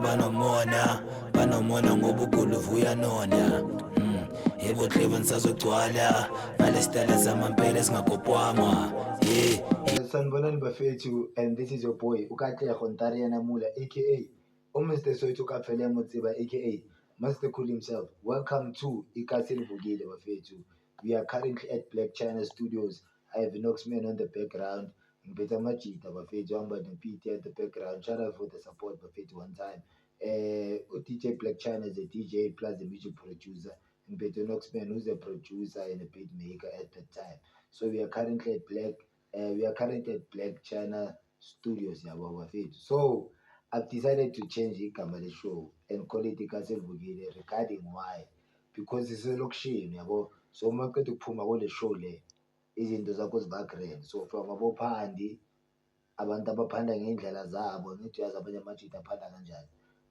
Banomona, banomona ngoba uguluvu uyanona. Yebo Cleven, sazogcwala ngalesitayela samampela esingakopwangwa, yeah. Sanibonani bafethu, and this is your boy uKatlego Ntariana Mula, aka uMr Soweto Kafele Motsiba, aka Mr Cool himself. Welcome to Ikasi Livukile, bafethu. We are currently at Black China Studios. I have Noxman on the background. Ngiphethe amajita bafethu, hamba noPete at the background. Shout out for the support, bafethu, one time. DJ Black China is a DJ plus a music producer. Ngiphethe Noxman, who's a producer and a beat maker at the time. So we are currently at Black China Studios, yabo bafethu. So I've decided to change igama le show and call it Ikasi Livukile, regarding why? Because iselokishini, yabo. So uma uqeda ukuphuma kule show le, izinto zakho ziba grand. So from abophandi, abantu abaphanda ngey'ndlela zabo, ngithi uyazi abanye amajita aphanda kanjani.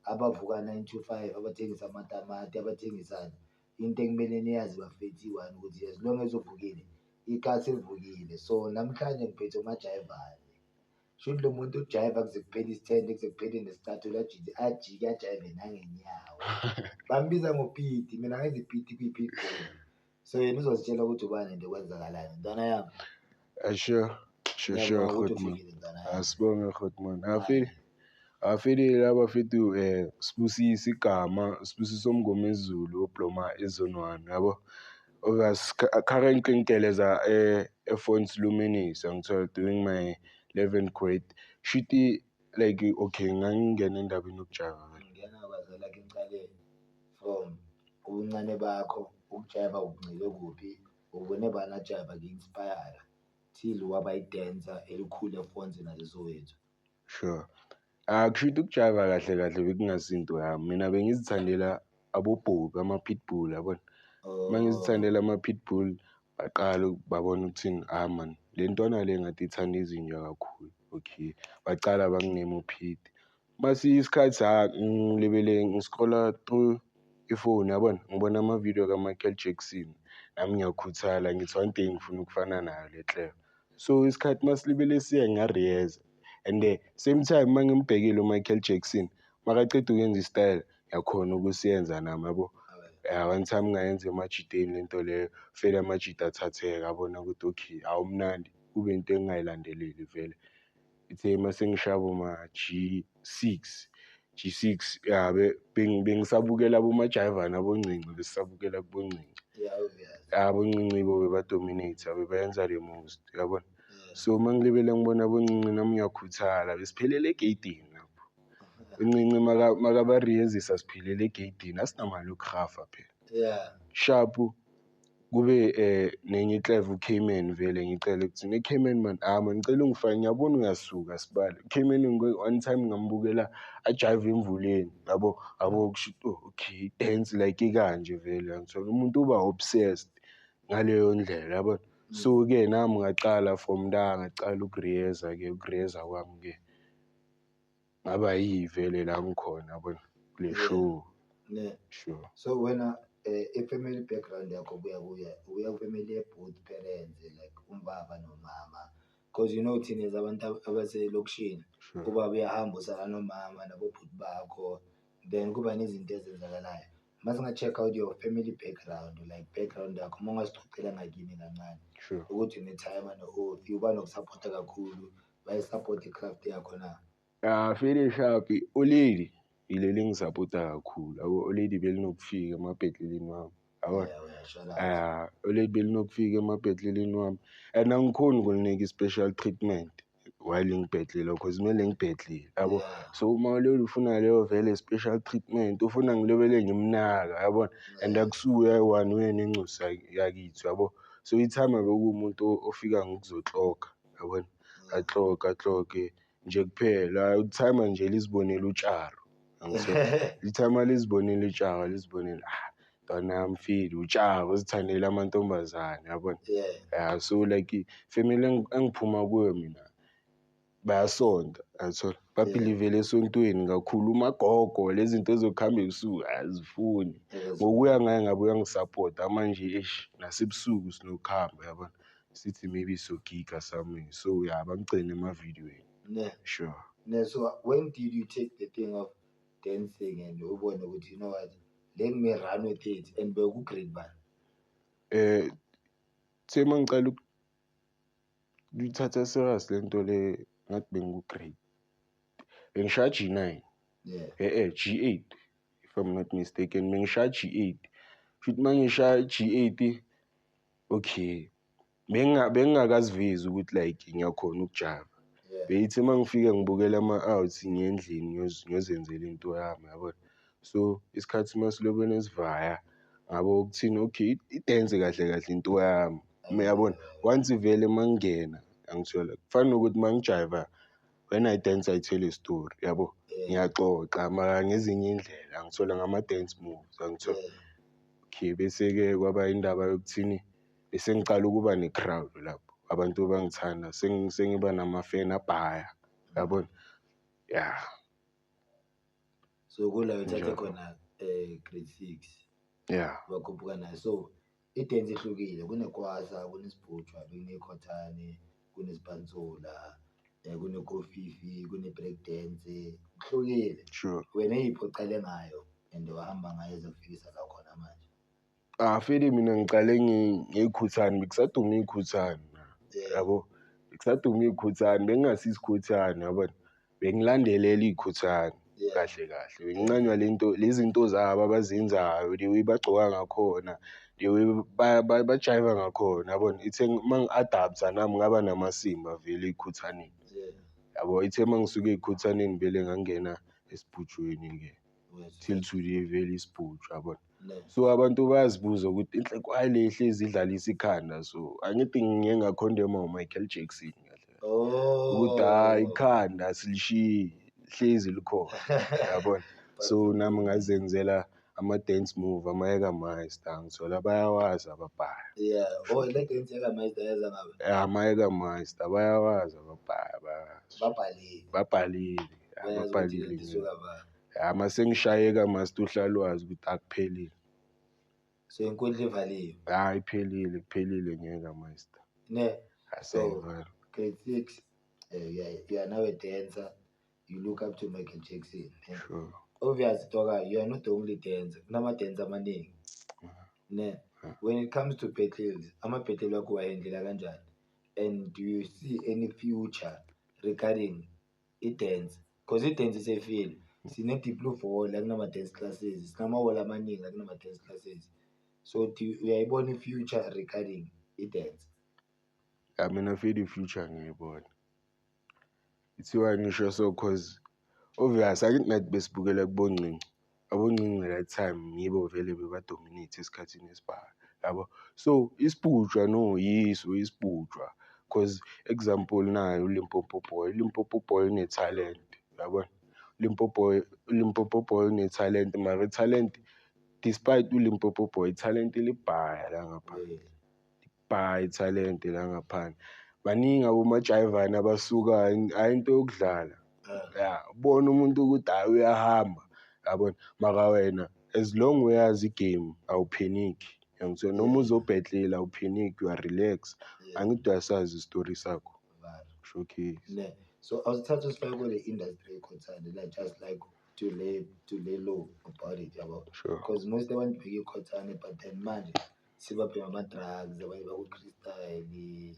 Abavuka 9 to 5, abathengisa amatamati, abathengisani. Into ekumele niyazi bafethu iyi-one ukuthi as long as uvukile, ikasi livukile. So namhlanje ngiphethe umajayivane. Shuthi lo muntu ujayiva kuze kuphele isithende, kuze kuphele nesicathulo, ajike ajike ajayive nangenyawo. Bambiza ngoPiti, mina ngazi iPiti kuyi-pitbull. So yena uzositshela ukuthi ubani and kwenzakalani. Ntwana yami. Sure, Ngiyabonga ukuthi Khotman. ufikile, ntwana yami. Asibonge, Khotman. Afili laba fethu, Sibusiso igama, Sibusiso Mngomezulu obloma eZone 1, yabo. Obvious, currently ngigeleza eFons Luminis, angithola, doing my 11th grade. Shuthi like, okay, ngangingena endabeni yokujayiva vele. Ngena kwazela ke, ngicale from ubuncane bakho, ukujayiva ukuncike kuphi, ubone bani ajayiva ku-inspire till waba i-dancer elikhulu eFonsi naseSoweto? Sure. Ah, kushuthi ukujayiva kahle kahle bekungasinto yami. Mina bengizithandela aboBhobhi, ama-pitbull, yabona. Uma ngizithandela ama-pitbull, baqala babona ukuthini, ah man, le ntwana le ngathi ithanda izinja kakhulu. Okay, bacala banginame uPete. Mase isikhathi, ha, ngilibele ngi-scrolla through ifoni, yabona, ngibona ama-video ka-Michael Jackson. Nami ngiyakhuthala, ngithi one day ngifuna ukufana nayo le clever. So isikhathi masilibele siya ngariyeza. And the same time mangimbhekile uMichael Jackson, makaceda ukwenza isitayela, ngiyakhona ukusiyenza nami, yabo. Ya, one time ngayenza emajiteni lento leyo, vele amajita athatheka, abona ukuthi okay, awumnandi, kube into engingayilandeleli vele. Ithe mase ngishaya boma G6, G6 ya, bengisabukela abomajayivana aboncinci, besisabukela kuboncinci. Yeah, obvious. Aboncinci bo beba-dominate, bebayenza the most, uyabona. So mangilibele ngibona aboncinci nami ngiyakhuthala, besiphelele egeyidini lapho. Uncinci makabariyezisa siphelele egeyidini, asinamali yokuhafa phela. Sharp, kube nenye iclever uCayman vele, ngicela ukuthi ne-Cayman man, ah man, ngicela ungifake, ngiyabona uyasuka sibale. Cayman one time ngambukela ajive emvuleni, yabo, yabo, kusho ukuthi, oh okay, dance like ikanje vele, ngithola umuntu uba obsessed ngaleyo ndlela, yabona. So ke nami ngaqala from la, ngaqala ukuriyeza ke, ukuriyeza kwami ke ngaba yivele la ngikhona, yabona, kule show. Sure. So wena, i-family background yakho, ubuya ku-family ye-both parents, like umbaba nomama, because you know thina as abantu abaselokishini, ubaba uyahamba, usala nomama nabobhuti bakho, then kuba nezinto ezenzakalayo. Masinga-check out your family background, like background yakho, uma ungasicocela ngakini kancane, ukuthi une-timer no-ofi uba nokusapota kakhulu, bayisapota i-craft yakho na? Ah, fele sharp, olady ileli ngisapota kakhulu, yabo. Olady belinokufika emabhetleleni wami, yabona. Yeah, shout out. Ah, olady belinokufika emabhetleleni wami and angikhoni ukulinika i-special treatment while ngibhedlela, cause kumele ngibhedlele, yabo. So uma olady ufuna leyo vele special treatment, ufuna ngilobele ngimnaka, yabona, and akusuye ayi-one, uye nencosi yakithi, yabo. So itimer bekuwumuntu ofika ngokuzokloka, yabona, akloke akloke nje kuphela. Utimer nje lizibonela utshalo, angithola, itimer lizibonela utshalo, lizibonela, ah ntwana yami fili utshalo, uzithandela amantombazane, yabona. Yeah, so like family engiphuma kuyo mina bayasonta, yathola, babhilivele esontweni kakhulu. Umagogo lezi zinto ezokuhamba ebusuku azifuni. Ngokuya ngaye ngabe uyangisapota manje, eish, nasebusuku sinokuhamba, yabona, sithi maybe sogiga somewhere. So yeah, bangigcine emavidiyweni. Sure. Ne, so when did you take the thing of dancing and ubone ukuthi, you know what, let me run with it, and beku-grade bani? The mangicala ukuyithatha serious lento le, ngathi bengiku-grade, bengishaya G9. G8 if I'm not mistaken, bengishaya G8. Futhi mangishaya G8, okay, bengingakazivezi ukuthi like ngiyakhona ukujiva. Beyithi mangifika ngibukela ama-outs, ngiye endlini ngiyozenzela into yami, yabona. So isikhathi masilobene sivaya ngabo ukuthini, okay, i-dance kahle kahle into yami, uyabona. Once vele mangingena angithola, kufana nokuthi mangijiva, when I dance I tell a story, yabo. Ngiyaxoxa mara ngezinye indlela, angithola ngama-dance moves, angithola. Okay, bese-ke kwaba indaba yokuthini, bese ngicala ukuba ne-crowd lapho, abantu bangithanda, sengiba nama-fan abhaya, yabona, ya. So kula uthathe khona grade 6? Yeah. Wakhuphuka nayo. So i-dance ihlukile, kunekwasa, kunesibhujwa, kunekhothane, kunesipantsula, kunekofifi, kune-break dance, kuhlukile. Sure. Wena eyiphi ocale ngayo and wahamba ngayo ezokufikisa la khona manje? Ah, fele mina ngicale ngey'khuthane, bekusaduma iy'khuthane, yabo. Bekusaduma iy'khuthane, bengingasisikhuthane, yabona. Bengilandelela iy'khuthane kahle kahle. Bengincanywa lento, lezi zinto zabo abazenzayo, the way bagcoka ngakhona, the way bajiva ngakhona, yabona. Ithe mangi-adapt-a nami ngaba namasimba vele ey'khuthaneni. Yabo, ithe mangisuka ey'khuthaneni vele ngangena esibhujweni-ke. Till today vele isibhujwa, yabona. So abantu bayazibuza ukuthi inhle why le hlezi idlalisa ikhanda, so angithi ngiye ngakhondema uMichael Jackson kahle. Ukuthi hhayi, ikhanda silishiyi, hlezi likhona, yabona. So nami ngazenzela ama-dance move, amayeka master, ngithola bayawazi ababhaya. Yeah, oh, le dance yaka master yaza ngabe? Ya, amayeka master bayawazi ababhaya, bayawazi. Babhalile. Babhalile, ya, Bayazi ukuthi babhalile. lento isuka ba. Ya, mase ngishayeka master uHlalwazi ukuthi akuphelile. So inkundla ivaliwe. Hayi, iphelile, kuphelile ngeke master. Ne. So Aseyivala. grade 6, you are now a dancer. You look up to Michael Jackson. Ne? Sure. Obviously, Toka, you are not the only dancer. Kunama dancer amaningi. Ne. When it comes to battles, ama battle wakho wahendlela kanjani? And do you see any future regarding i-dance? Because i-dance is a field. Sine Deep Blue for all, kunama dance classes. Sinama hall amaningi, kunama dance classes. So do you, uyayibona i-future regarding i-dance? I mean, I feel the future ngiyayibona. Ithiwa ngisho so cause obvious angithi nathi besibukela kuboncinci. Aboncinci that time ngibo vele bebadominate esikhathini esibhaka, yabo. So isibhujwa no yiso isibhujwa cause example nayo uLimpopo Boy, uLimpopo Boy une talent, yabona. Limpopo Boy, uLimpopo Boy une talent, mara talent despite uLimpopo Boy talent libhaya la ngaphandle. Bhayi talent la ngaphandle. Baningi abomajayivana abasuka, hhayi into yokudlala. Ya, ubona umuntu ukuthi hhayi uyahamba, yabona. Mara wena as long uyazi igame awupheniki, uyangithola. Noma uzobhedlela awupheniki, you are relax. Angithi uyasazi isitori sakho. Showcase. Ne. So awusithatha usifake kule industry ekhothane, like just like to lay low about it, yabo. Sure. Because most abantu bheke ikhothane, but then manje sibabhema ama-drugs, abanye baku-crystal.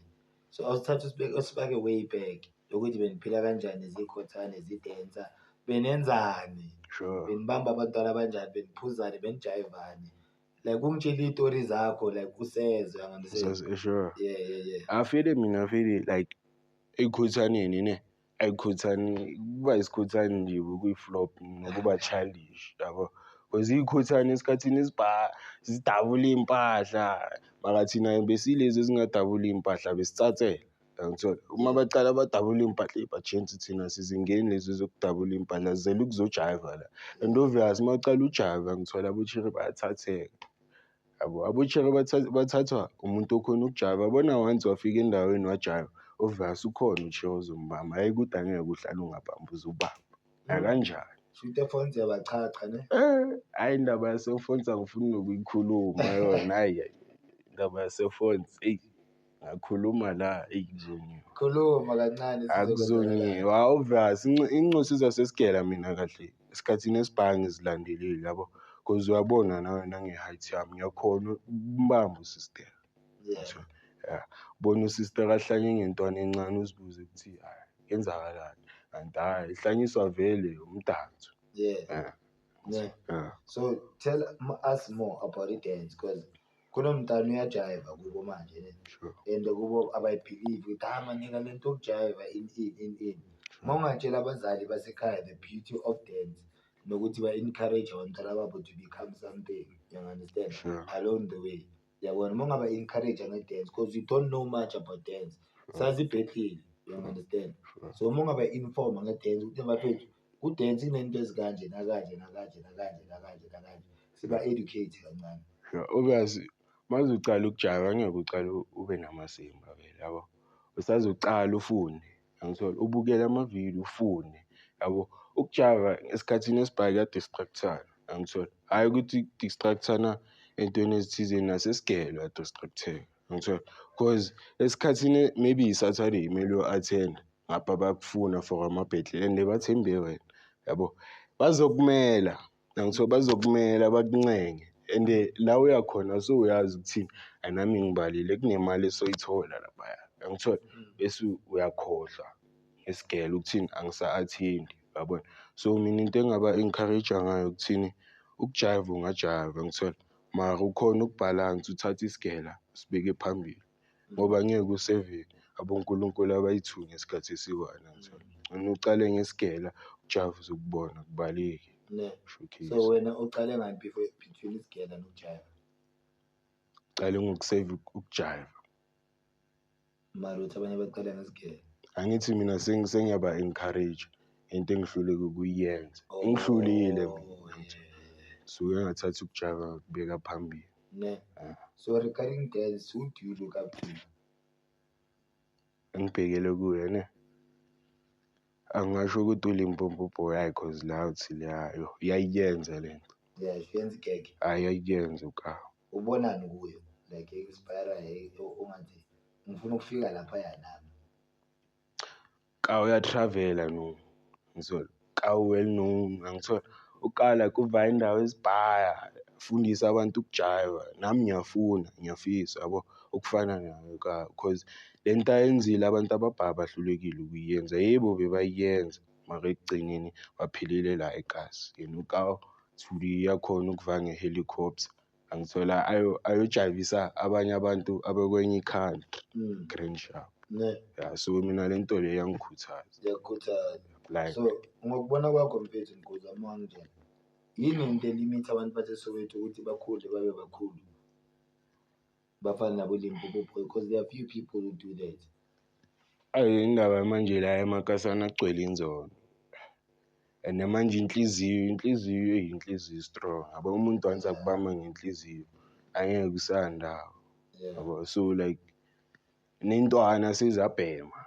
So awusithatha usifake way back ukuthi beniphila kanjani zikhothane, zidancer, benenzani? Sure. Benibamba abantwana abanjani, beniphuzane, benijayivane. Like ungitshela iy'tori zakho, like usezwe, angithi? Sure. Yeah, yeah, yeah. Afile mina, afile like ekhothaneni ne, ayikhothani kuba isikhothane nje kuyi-flop nokuba childish, yabo. Because iy'khothane esikhathini esibha zidabula iy'mpahla, mara thina besilezi ezingadabuli iy'mpahla, besitsatsela, uyangithola. Uma bacala badabula iy'mpahla, ba-chance thina sizingeni lezi zokudabula iy'mpahla, sizele ukuzojayiva la. And obvious uma ucala ujayiva, ngithola abo-cherry bayathatheka, yabo. Abo-cherry bathathwa umuntu okhona ukujayiva, yabona. Once wafika endaweni wajayiva, obvious ukhona u-cherry ozombamba, hhayi ukuthi angeke uhlale ungabambi, uzobamba nakanjani. Shuthi efonsi yabachacha ne? Hhayi, indaba yasefonsi angifuni nokuyikhuluma yona, hhayi indaba yasefonsi, eyi ngakhuluma la, eyi kuzonyiwa. Khuluma kancane. Akuzonyiwa, obvious incosi zasesigela mina kahle. Esikhathini esibhange ngizilandelile yabo, cause uyabona nawe nange-height yami ngiyakhona ukumbamba usister. Yeah. Ya, ubona usister ahlanye ngentwana encane uzibuze ukuthi hhayi kwenzakalani, kanti hhayi ihlanyiswa vele umdanso. Yeah. Yeah. Yeah. Yeah. So tell us more about i-dance because kunomntana uyajayiva kubo manje ne? Sure. And kubo abayibhilivi ukuthi ah manika le nto yokujayiva in in in in. Uma ungatshela abazali basekhaya the beauty of dance nokuthi ba-encourage abantwana babo to become something, you understand? Sure. Along the way. Yabona uma ungaba-encourage nge-dance because you don't know much about dance. Sazi ibhedlile, you understand? Sure. So uma ungaba-informa nge-dance ukuthi bafethu ku-dance kunento ezikanje nakanje nakanje nakanje nakanje nakanje. Siba-educate kancane. Sure. Obviously mawuzoqala ukujayiva angeke ucale ube namasimba vele yabo. Usazocala ufunde, angithola ubukele amavidiyo ufunde yabo. Ukujayiva esikhathini esibhaya kuya-distract-ana, angithola. Hhayi ukuthi ku-distract-ana entweni ezithizeni nasesigele uya-distract-eka, angithola. Cause esikhathini maybe i-Saturday kumele uyo-attend-a ngapha bayakufuna for ama-battle and bathembe wena yabo. Bazokumela, angithola bazokumela bakuncenge and la uya khona sowuyazi ukuthini hhayi nami ngibalile kunemali esoyithola laphaya, angithola. Bese uyakhohlwa ngesigele ukuthini angisa-attend-i uyabona. So mina into engingaba-encourage-a ngayo ukuthini ukujayiva ungajayiva angithola, mara ukhone ukubhalansa uthathe isigela usibeke phambili ngoba angeke useve abonkulunkulu abayi-two ngesikhathi esiyi-one angithola. Ngcono ucale ngesigela ujayive uzokubona akubaleki. Ne. Showcase. So wena ucale ngani before between isigela nokujayiva? Ucale ngokuseva ukujayiva. Mara uthi abanye baqala ngesigela. Angithi mina sengiyaba-encourage into engihluleka ukuyenza. Ingihlulile Oh, mina. yeah. Suke ngathatha ukujayiva ngakubeka phambili. Ne. Yeah. So regarding dance, who do you look up to? Engibhekele kuye ne. Angingasho ukuthi uLimpopo boy hhayi cause la uthi leya iyayenza le nto. Yeah, she yenza igege. Hhayi iyayenza uKawu. Ubonani kuyo? Like inspire ungathi ngifuna ukufika laphaya nami. Kawu uya-travel-a no, ngithola. Kawu well known, angithola. Uqala kuva indawo ezibhaya, fundisa abantu ukujayiva. Nami ngiyafuna, ngiyafisa yabo ukufana naye Kawu cause le nto ayenzile abantu ababhaya bahlulekile ukuyenza. Yebo bebayenza mara ekugcineni baphelele la ekasi. Yena uKawu thuli uyakhona ukuva nge-helicopter, angithola ayojayivisa abanye abantu abakwenye i-country, Grand Sharp. Ne. Ya, so mina le nto le iyangikhuthaza. Iyakukhuthaza. Like So ngokubona kwakho mfethu Mkhuza uma ungangitshela, yini into elimitha abantu baseSoweto ukuthi bakhule babe bakhulu? Bafane nabo Limpopo boy because there are few people who do that. Ayi indaba manje la emakasana agcwele inzono. And manje inhliziyo, inhliziyo inhliziyo strong. Yabo umuntu once akubamba ngenhliziyo angeke usandawo. Yeah. Yabo so like nentwana sezabhema.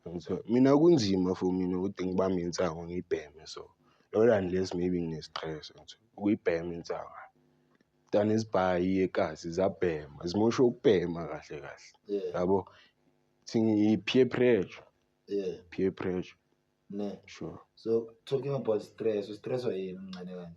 Angithola mina kunzima for mina ukuthi ngibambe insango ngiyibheme so. Not unless maybe ngine-stress angithola ukuyibhema insango. Ntwana ezibhayi ekasi zabhema, zimosha ukubhema kahle kahle. Yeah. Yabo thi i-peer pressure. Yeah. Peer pressure. Ne. Sure. So talking about stress, ustresswa yini umncane kanje?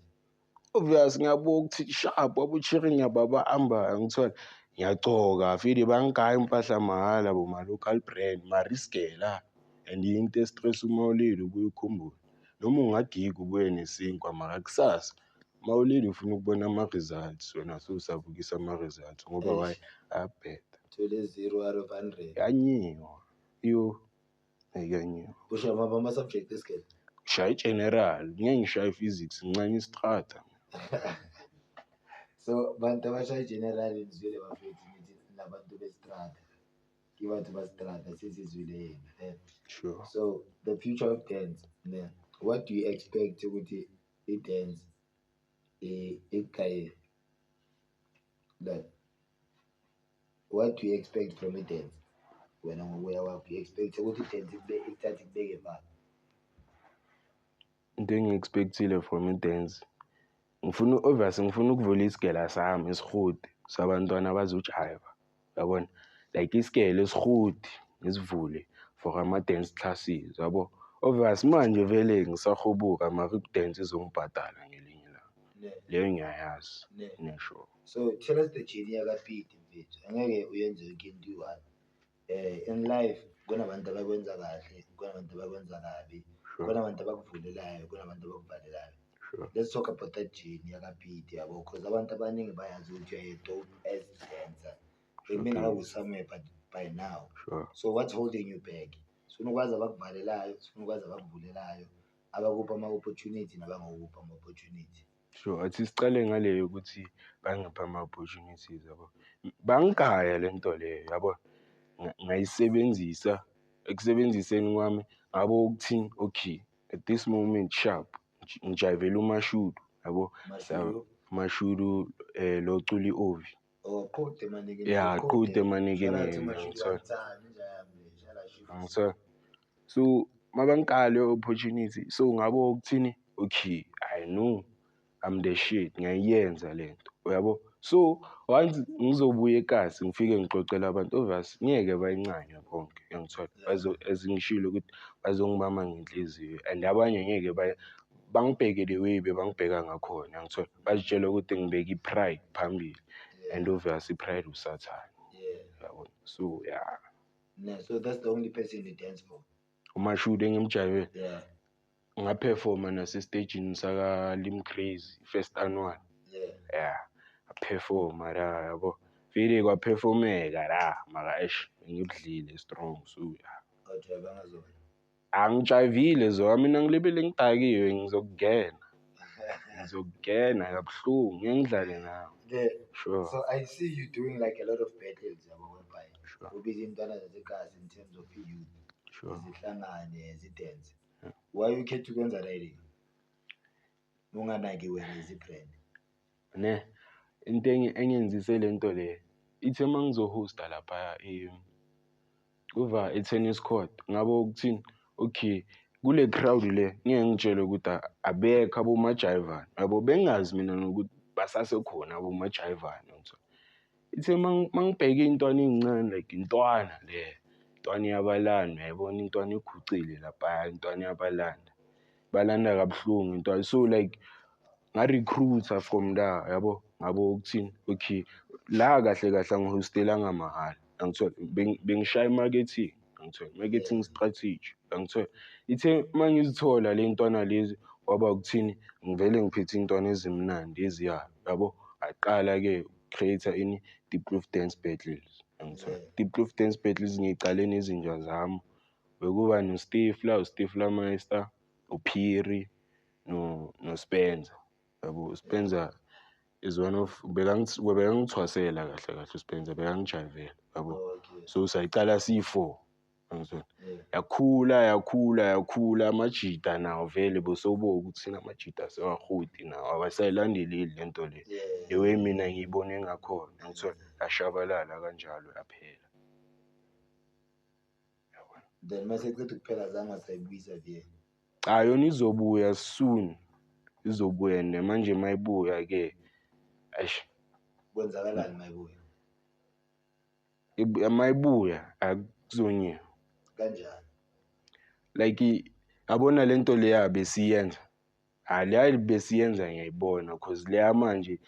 Obvious ngiyabuka ukuthi sharp abo-cherry ngiyababamba ngithola ngiyagcoka vele bangigaya impahla mahhala boma-local brand mariskela and into e-stress uma ulile ubuye ukhumbule noma ungagiga ubuye nesinkwa mara kusasa uma ulile ufuna ukubona ama-results wena sewusabukisa ama-results ngoba why ayabheda. Thole 0 out of 100. Yanyiwa yo ayikanyiwa. Usho ama-subject esigele? Ngishaya i-general ngeke ngishaye i-physics ngincane isitrata. So bantu abashaya i-general nizwile bafethu nithi nabantu bestrata. Ke batho ba strata sesizwile yena. Ne? Sure. So the future of dance, ne? What do you expect ukuthi i-dance ikugaye? Like what do you expect from i-dance? Wena ngokuya kwakho you expect ukuthi i-dance ikuthathe ikubeke phi? Into engiyi-expect-ile from i-dance ngifuna obvious ngifuna ukuvula isigela sami esihudi sabantwana abazojayiva yabona like isigele esihudi ngisivule for ama-dance classes yabo. Obvious manje vele ngisahubuka mara ukudance izongibhadala ngelinye ilanga. Ne. Leyo ngiyayazi. Ne. Ne, sure. So tell us the journey yakaPete mfethu. Angeke uyenze yonke into iyi-one. In life kunabantu abakwenza kahle, kunabantu abakwenza kabi, kunabantu abakuvulelayo, kunabantu abakuvalelayo. Let's talk about that journey yakaPete yabo, because abantu abaningi bayazi ukuthi you are a dope ass dancer. Bekumele ngabe somewhere but by now. So what's holding you back? Sifuna ukwazi abakuvalelayo, sifuna ukwazi abakuvulelayo, abakupha ama-opportunity nabangakupha ama-opportunity. Sure, athi sicale ngaleyo ukuthi bangipha ama-opportunities yabo. Bangigaya le nto leyo yabo. Ngayisebenzisa, ekusebenziseni kwami ngabo ukuthini, okay, at this moment sharp, ngijayivela uMashudu yabo. Mashudu. Mashudu lo cula i-Ovi. Oh, Qhude Manikini. Yeah, Qhude Manikini, Shout out to Mashudu, ngithola. Angithandi, inja yami le, shout out to Angithola. So mabangikala leyo opportunity, so ngabo ukuthini, okay, I know I'm the shit, ngiyayenza lento uyabo. So once ngizobuya ekasi ngifike ngixoxele abantu, obvious ngeke bayincanywe bonke, uyangithola. As ngishilo ukuthi bazongibamba ngenhliziyo and abanye ngeke bangibheke the way bebangibheka ngakhona, uyangithola. Bazitshela ukuthi ngibeke i-pride phambili and obvious i-pride usathane. Uyabona. So yeah. No, so that's the only person you dance for. uMashudu engimjayele. Yeah. Ngaperforma nasestagini saka Lim Crazy first annual. Yeah. Yeah. Ngaperforma la yabo. Vele kwaperformeka la mara eish ngibudlile strong so yeah. Awujayivanga zona. Angijayivile zona mina, ngilibele ngidakiwe, ngizokungena. Ngizokungena kabuhlungu, ngeke ngidlale nawe. Yeah. Sure. So I see you doing like a lot of battles yabo, whereby ubiza intwana zasekasi in terms of youth. Zihlangane, zidance. Yeah. Why you ukhetha ukwenza riding? Unganaki wena as i-brand. Ne, into engenzise le nto le, ithe uma ngizohosta lapha kuva e-tennis court, ngabo ukuthini, okay, kule crowd le ngeke ngitshele ukuthi abekho abomajayivana yabo, bengazi mina nokuthi basasekhona abomajayivana, ngithola. Ithe mangibheke intwana ey'ncane like intwana le, intwana iyabalanda, uyayibona intwana igucile laphaya, intwana iyabalanda, balanda kabuhlungu intwana. So like nga-recruiter from la yabo, ngabo ukuthini, okay, la kahle kahle angihostelanga mahhala, angithola, bengishaya i-marketing, angithola, marketing strategy, angithola. Ithe uma ngizithola le ntwana lezi, kwaba ukuthini, ngivele ngiphethe iy'ntwana ezimnandi eziyayo yabo. Ngaqala-ke create-a ini Diepkloof Dance Battles, angithola. Diepkloof Dance Battles ngiyicale nezinja zami, bekuba noStifler, uStifler Meister, uPhiri noSpencer yabo. Spencer is one of bekangithwasela kahle kahle uSpencer, bekangijayivela yabo. Okay. So sayicala siyi-4, angithola. Yeah. Yakhula, yakhula, yakhula, amajita nawo vele bosobo ukuthi thina amajita sewahoti nawo, abasayilandeleli le nto le. Yeah. The way mina ngiyibone ngakhona, angithola, yashabalala kanjalo yaphela. Yabona. Then mase kuqeda ukuphela zange wasayibuyisa vele. Cha, yona izobuya soon. Izobuya and manje mayibuya ke, eish. Kwenzakalani mayibuya? Mayibuya akuzonyiwa. Kanjani? Like yabona lento leya besiyenza. Ha, leya besiyenza ngiyayibona because leya manje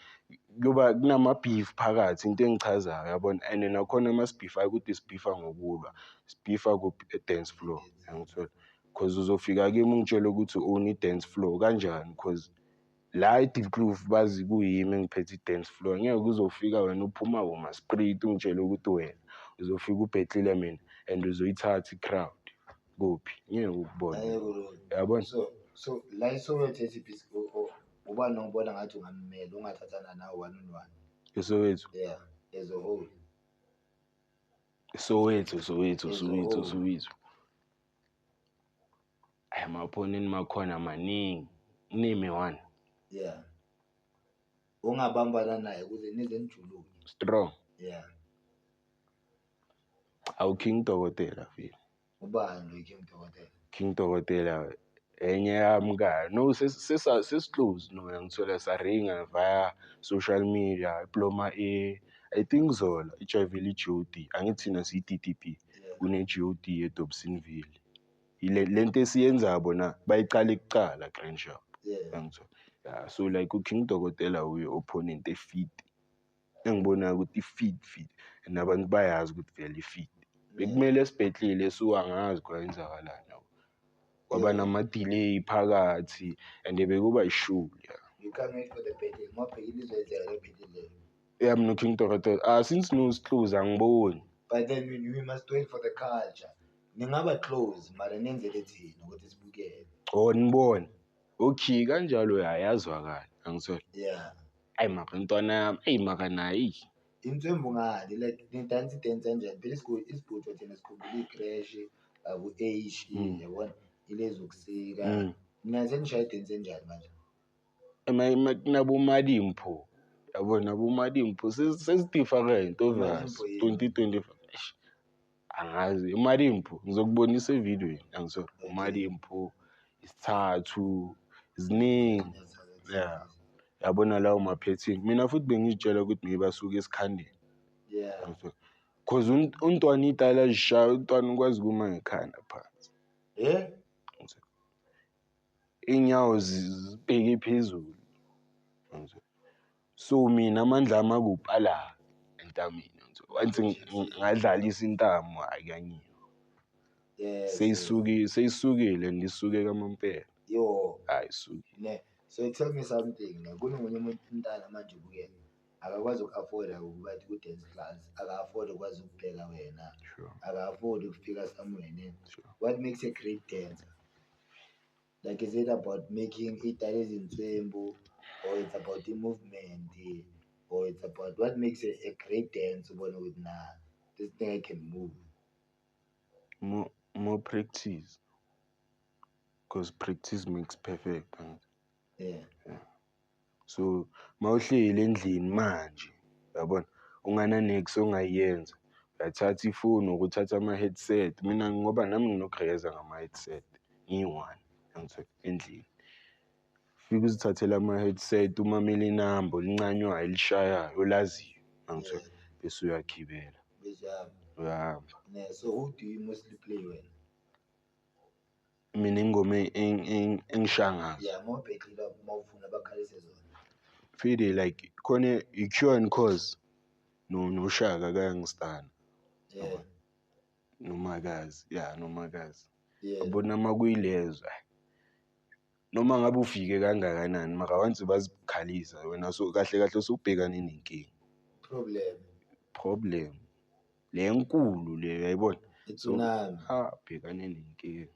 kuyoba kunama beef phakathi, into engichazayo yabona. And nakhona masibhifa ukuthi sibhifa ngokulwa, sibhifa ku dance floor, angithola. Because uzofika kimi ungitshele ukuthi own i-dance floor kanjani, because la e-Diepkloof bazi kuyimi engiphethe i-dance floor. Ngeke uzofika wena uphuma boma-spirit ungitshele ukuthi wena uzofika ubhetlile mina and uzoyithatha i-crowd kuphi, ngeke ukubone. Angeke ulunge. Yabona? So la eSoweto SABC, ubani ongibona ngathi ungammela, ungathathana nawe one on one? ESoweto? Yeah, as a whole. Soweto, Soweto, As a Soweto, whole. Soweto. Ay, ama-opponent makhona maningi. Name one. Yeah. Ungabambana naye ukuze nize nijuluke. Strong. Yeah. Awu King Dokotela vele. Ubani lo King Dokotela? King Dokotela enye yami ka. No, sesi close no, ngithola saringa via social media, diploma A. I think Zola, ijayivele i-G O D. Angithi thina siyi-D D P. Yeah. Kune G O D eDobsonville. Ile lento esiyenza bona bayiqale kuqala grand sharp. Yeah. Yangithola. Yeah, so like uKing Dokotela uye opponent e-fit. Engibonayo ukuthi i-fit fit and abantu bayazi ukuthi vele i-fit. Bekumele sibhetlile so angazi kwayenzakalani yabo. Kwaba nama-delay phakathi and bekuba yi-show yeah. You can't wait for the battle. Mawubhekile izoyenzeka le battle leyo. Yeah, mina King Dokotela. Ah, since no close angiboni. But then we must wait for the culture. Ningaba close mara nenzele thina ukuthi sibukele. Oh nibone. Okay, kanjalo ya yazwakala. Angithola. Yeah. Ayi mara ntwana yami, ayi mara naye. Eyi. Inswembu ngani like nidansa i-dance kanjani? Phela isibhujo thina sikhumbula i-crash, abo-H, yabona ilezi zokusika. Nina senishaya i-dance enjani manje? Ema kunaboMadimpho. Yabona aboMadimpho sesi-different obvious. Madimpho yini? 2025. Eish, angazi uMadimpho ngizokubonisa evidweni angithola. Okay. uMadimpho isithathu ziningi. Yeah. Yabona lawo ma-pattern. Mina futhi bengizitshela ukuthi maybe asuke esikhandeni. Yeah. Angithola. Cause untwana itayela azishaya untwana ukwazi ukuma ngekhanda phansi. Eh? Inyawo zibheke phezulu. Angithola. So mina amandla ami akuphi ala entameni. Angithola. Once ngadlalisa intamo hayi kuyanyiwa. Yes. Seyisukile seyisukile and isuke kamampela. Yo. Hayi isukile. Ne. So tell me something. Ne. Kunomunye umuntu umntana manje ubukele. Akakwazi uku-afforda ukuba ku-dance class. Aka-afford ukwazi ukubheka wena. Sure. Aka-afford ukufika somewhere ne. Sure. What makes a great dancer? Like is it about making itayela ezinswembu or it's about the movement or it's about what makes a great dance ubone ukuthi nah this thing I can move. More practice. Because practice makes perfect. Angithi? Yeah. So mawuhleli endlini manje yabona ungana nex ongayenza uyathatha ifoni or uthatha ama-headset mina ngoba nami nginokureza ngama-headset ngiyi-one angithola endlini fike uzithathele ama-headset umamele inamba olincanywayo elishayayo olaziyo angithola bese uyagibela Bese uyahamba. uyahamba. Ne, so who do you mostly play wena? Mina ingoma engishaya ngazo. Yeah, mawubhekile mawufuna bakhalise zona. Fide like khona i-Cure and Cause no noShaka kaYoungstar. Yeah. Nomakazi, yeah nomakazi. Yeah. Yabona makuyilezo noma ngabe ufike kangakanani mara once bazikhalisa wena so kahle kahle usubhekane nenkinga. Problem. Problem. Le enkulu le uyayibona. So I-tsunami. ah bhekane nenkinga.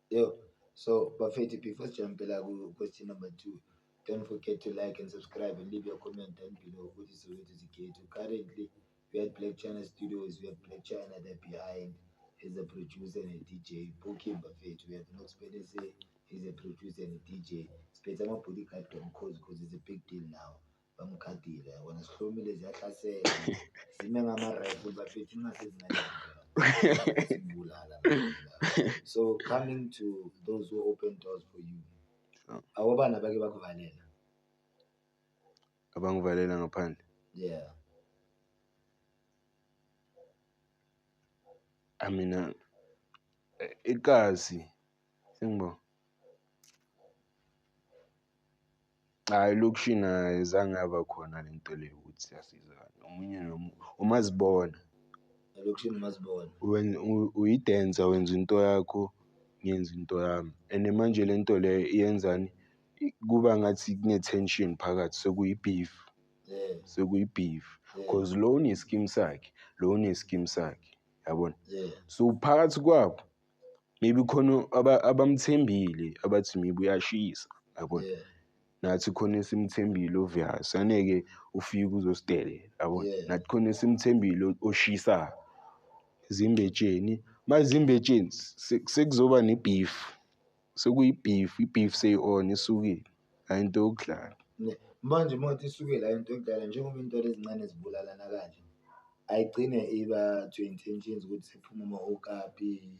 Yo, so bafethu before sijumpela ku question number 2, don't forget to like and subscribe and leave your comment down below ukuthi Soweto Sikhethu. Currently, we at Black China Studios, we have Black China there behind. He's a producer and a DJ. Book him bafethu. We have Nox Benese, he's a producer and a DJ. Siphethe ama-bodyguard kamkhozi because it's a big deal now. Bamkhathile yabona sihlomile ziyahlasela. Sime ngama-rifle bafethu ningasezinalento. Sibulala. So coming to those who open doors for you. Sure. Awobana bake bakuvalela. Abangivalela ngaphandle. Yeah. I mean ikasi sengibo. Hayi elokishini ayizange yaba khona lento leyo ukuthi siyasizana. Omunye nomunye umazibona. Elokishini mazibona. Wena uyidancer wenza into yakho ngiyenza into yami. And manje lento leyo iyenzani kuba ngathi kune-tension phakathi sekuyi-beef. Yeah. Sekuyi-beef. Yeah. Cause lo une-scheme sakhe, lo une-scheme sakhe. Yabona? Yeah. So phakathi kwabo maybe khona abamthembile abathi maybe uyashisa. Yabona? Yeah. Nathi khona esimthembile obvious aneke ufike uzosidelela yabona. Yeah. Nathi khona esimthembile oshisa zimbetsheni mazimbetsheni sekuzoba ne-beef sekuyi-beef i-beef seyi-on isukile hayi into yokudlala. Manje mawuthi isuke la into yokudlala njengoba iy'ntwana ezincane zibulalana kanje ayigcine iba to intentions ukuthi sekuphuma ama-okapi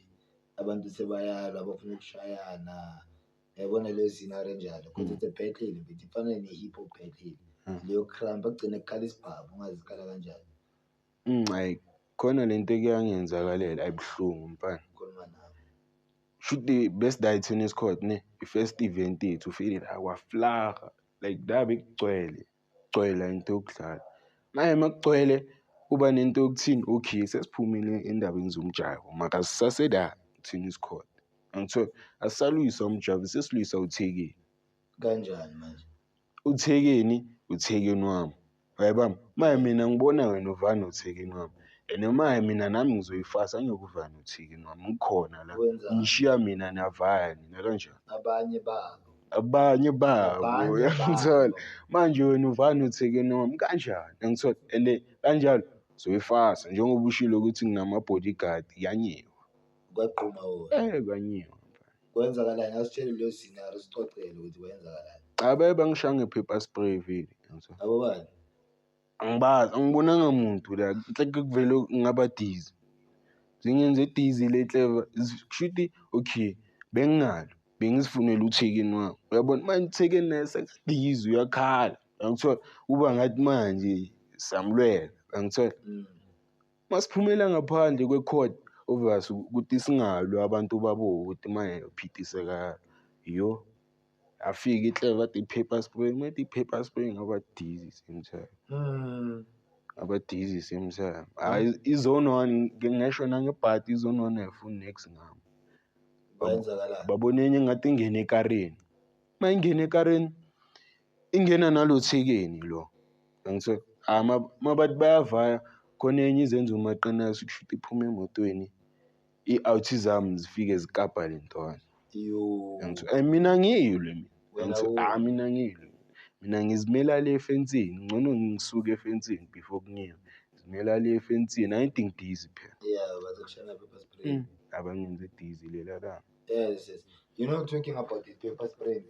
abantu sebayalwa abafuna ukushayana yabona leyo scenario enjalo because it's a battle mfethu ifana ne-hip hop battle leyo cramp agcine kukhala isibhamu ungazi sikhala kanjani. Hayi khona lento ekuyangenzakalela ayibuhlungu mfana. Khuluma nami. Shuthi best tennis court ne, i-first event yethu ufike la kwaflaga like la bekugcwele, gcwele into yokudlala. Manje makugcwele kuba nento yokuthini, okay sesiphumile endabeni zomjaho mara sisase la tennis court. Angithola asisalwisa umjaho sesilwisa uthekeni. Kanjani manje? Uthekeni, uthekeni wami. Uyayibamba? Manje mina ngibona wena uvana uthekeni wami. And manje mina nami ngizoyifasa angeke uvane uthekeni wami ngikhona la. Wenzani? Ngishiya mina niyavaya nina kanjani? Abanye babo. Abanye babo, Abanye uyangithola? babo. Manje wena uvane uthekeni wami kanjani? Uyangithola? And kanjalo zoyifasa njengoba ushilo ukuthi nginama-bodyguard yanyiwa. Kwaqhuma wona. Kwanyiwa. Kwenzakalani? Asitshele leyo scenario sixoxele ukuthi kwenzakalani. Cha baye bangishaya nge-pepper spray vele. Uyangithola? Abo bani? Angibazi, angibonanga muntu la. Nhleke kuvele ngaba dizzy. Zingenze dizzy le clever. Kushuthi okay, bengingalo, bengizifunela uthekeni wami. Uyabona manje uthekeni naye sekadizzy uyakhala. Uyangithola? Uba ngathi manje samlwela. Uyangithola? Masiphumela ngaphandle kwe-court obvious ukuthi singalwi abantu babo ukuthi manje uphithiseka. Yo. Afike iclever athi i-pepper spray, mayithi i-pepper spray ngaba dizzy same time. Ngaba dizzy same time. Hhayi i-zone one ngingasho nangebhadi i-zone one ayifuni niks ngami. Kwenzakalani? Babona enye engathi ingene ekarini. Uma ingena ekarini ingena nalo thekeni lo. Angithola mabathi bayavaya khona enye izenza umaqinasi kushuthi iphume emotweni. I-out zami zifike zikapa le ntwana. Yo. Angithola mina ngiyilwe mina. Wena Angithola mina ngiyilwe. Mina ngizimela le efensini, ngcono ngisuke efensini before kunyiwe. Ngizimela le efensini, angithi ngidizi phela. Yeah, bazokushaya pepper spray. Abangenze dizzy lela langa. Yes, yes. You know, talking about the pepper spray,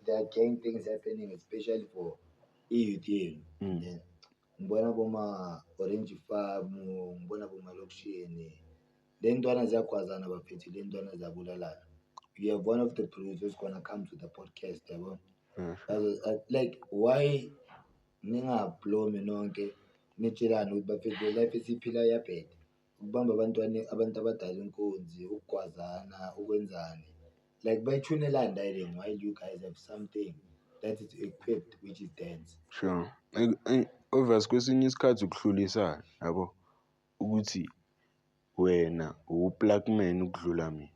there are gang things happening, especially for i-youth yenu. Yeah. Ngibona boma Orange Farm, ngibona boma lokishini. Le ntwana ziyagwazana bafethu, le ntwana ziyabulalana. You have one of the producers who's gonna come to the podcast, yabo. Like, why ningablomi nonke nitshelane ukuthi bafethu le life esiyiphila iyabheda. Ukubamba abantwana, abantu abadala inkunzi, ukugwazana, ukwenzani. Like bayithunelani la leng while you guys have something that is equipped which is dance. Sure. Obvious kwesinye isikhathi ukuhlulisana, yabo. Ukuthi wena uwu-plug man ukudlula mina,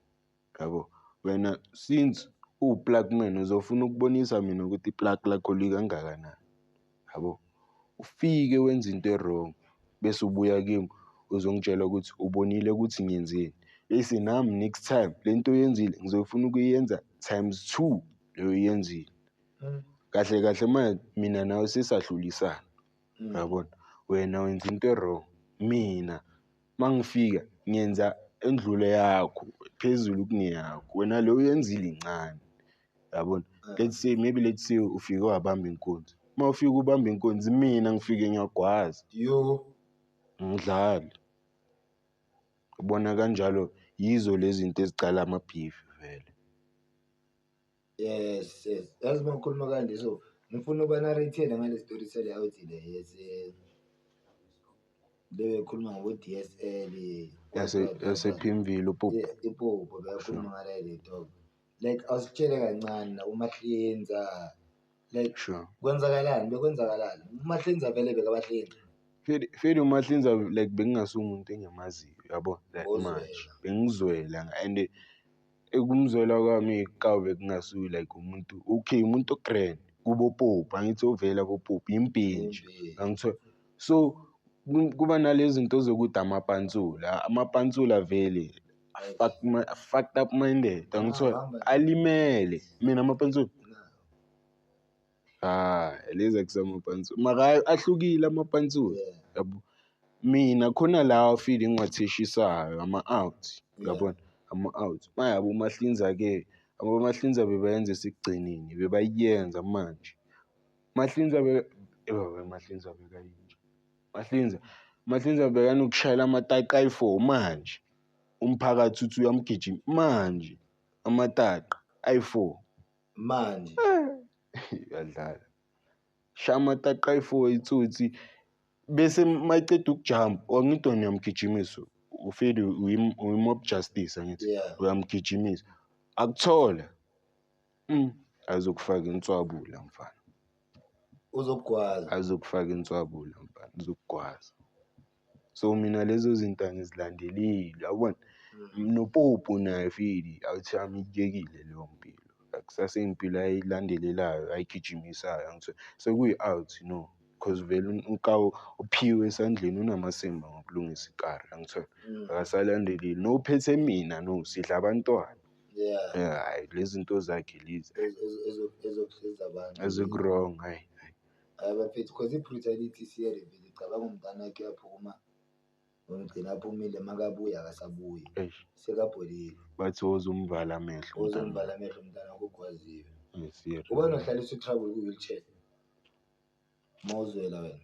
yabo. Wena since uwu-plug man uzofuna ukubonisa mina ukuthi i-plug lakho likangakanani, yabo. Ufike wenze into e-wrong bese ubuya kimi uzongitshela ukuthi ubonile ukuthi ngiyenzeni. Bese nami next time le nto oyenzile ngizofuna ukuyenza times 2 leyo oyenzile. Kahle kahle manje mina nawe sesahlulisana, yabona. Wena wenza into e-wrong, mina mangifika ngiyenza endlule yakho phezulu kuneyakho, wena le oyenzile incane, yabona. Let's say maybe let's say ufike wabamba inkunzi, uma ufika ubamba inkunzi mina ngifike ngiyagwaza. Yo. Ngidlali. Ubona kanjalo yizo lezi zinto ezicala ama-beef vele. Yes, yes. Yazi uma ngikhuluma kanje so ngifuna ukuba narrate ngale story sele out le yese bebekhuluma ngabo DSL Yase Pimville uPopo. Yeah, iPopo bekhuluma ngale le dog. Like awusitshele kancane na uMahlinza. Like kwenzakalani, bekwenzakalani? uMahlinza vele bekabahlinza. Feli uMahlinza like bengingasumuntu engiyamaziyo, yabo, that Bozwela. much. Bengizwela and ekumzwela kwami ikawu bekungasuye like umuntu, okay umuntu o-grand kubo Popo, angithi ovela kuPopo impintshi. Impintshi. Angithola. So kuba nalezi zinto zokuthi amapantsula, amapantsula vele fucked up minded, angithola. Hamba. Alimele mina amapantsula. Lezi akusamapantsula. Mara ahlukile amapantsula. Yabo. Mina khona la feeling ngiwatheshisayo ama-out, yabona, ama-out. Mayabo uMahlinza ke, abo Mahlinza bebayenza esigcinini, bebayenza manje. Mahlinza be, baba Mahlinza bekayinja. Mahlinza bekanokushayela amataqa ayi-4 manje. Umphakathi uthi uyamgijima manje, amataqa ayi-4. Manje. Uyadlala. Shaya amataqa ayi-4 itsotsi. Bese mayiceda ukujump, angithi wena uyamgijimisa, ufile uyi-mob justice angithi. Yeah. Uyamgijimisa. Akuthola azokufaka inswabula mfana. Uzokugwaza. Azokufaka inswabula mfana, uzokugwaza. So mina lezo zinto angizilandeleli, yabona? Nopopo naye fili awuthi yami ikuyekile leyo mpilo. Akusasempilo ayilandelelayo, ayigijimisayo, angithola. Sekuyi-out no, cause vele uNkawu uphiwe esandleni unamasimba ngokulungisa ikari, angithola. Akasalandeleli, nophethe mina no, sidla abantwana. Yeah. Yeah, hayi lezi zinto zakhe lezi. Ezokusiza abantu. Eziku-wrong, hayi. Hayi bafethu, cause i-brutality siyele vele, cabanga umntana wakhe uyaphuma, umgcina aphumile, makabuya akasabuyi. Eish. Sekabholile. Bathi wozomvala amehlo. Wozomvala amehlo umntana wakho ugwaziwe. Yes, yeah. Ubani ohlalisa u-Trouble ku-wheelchair? Mawuzwela wena.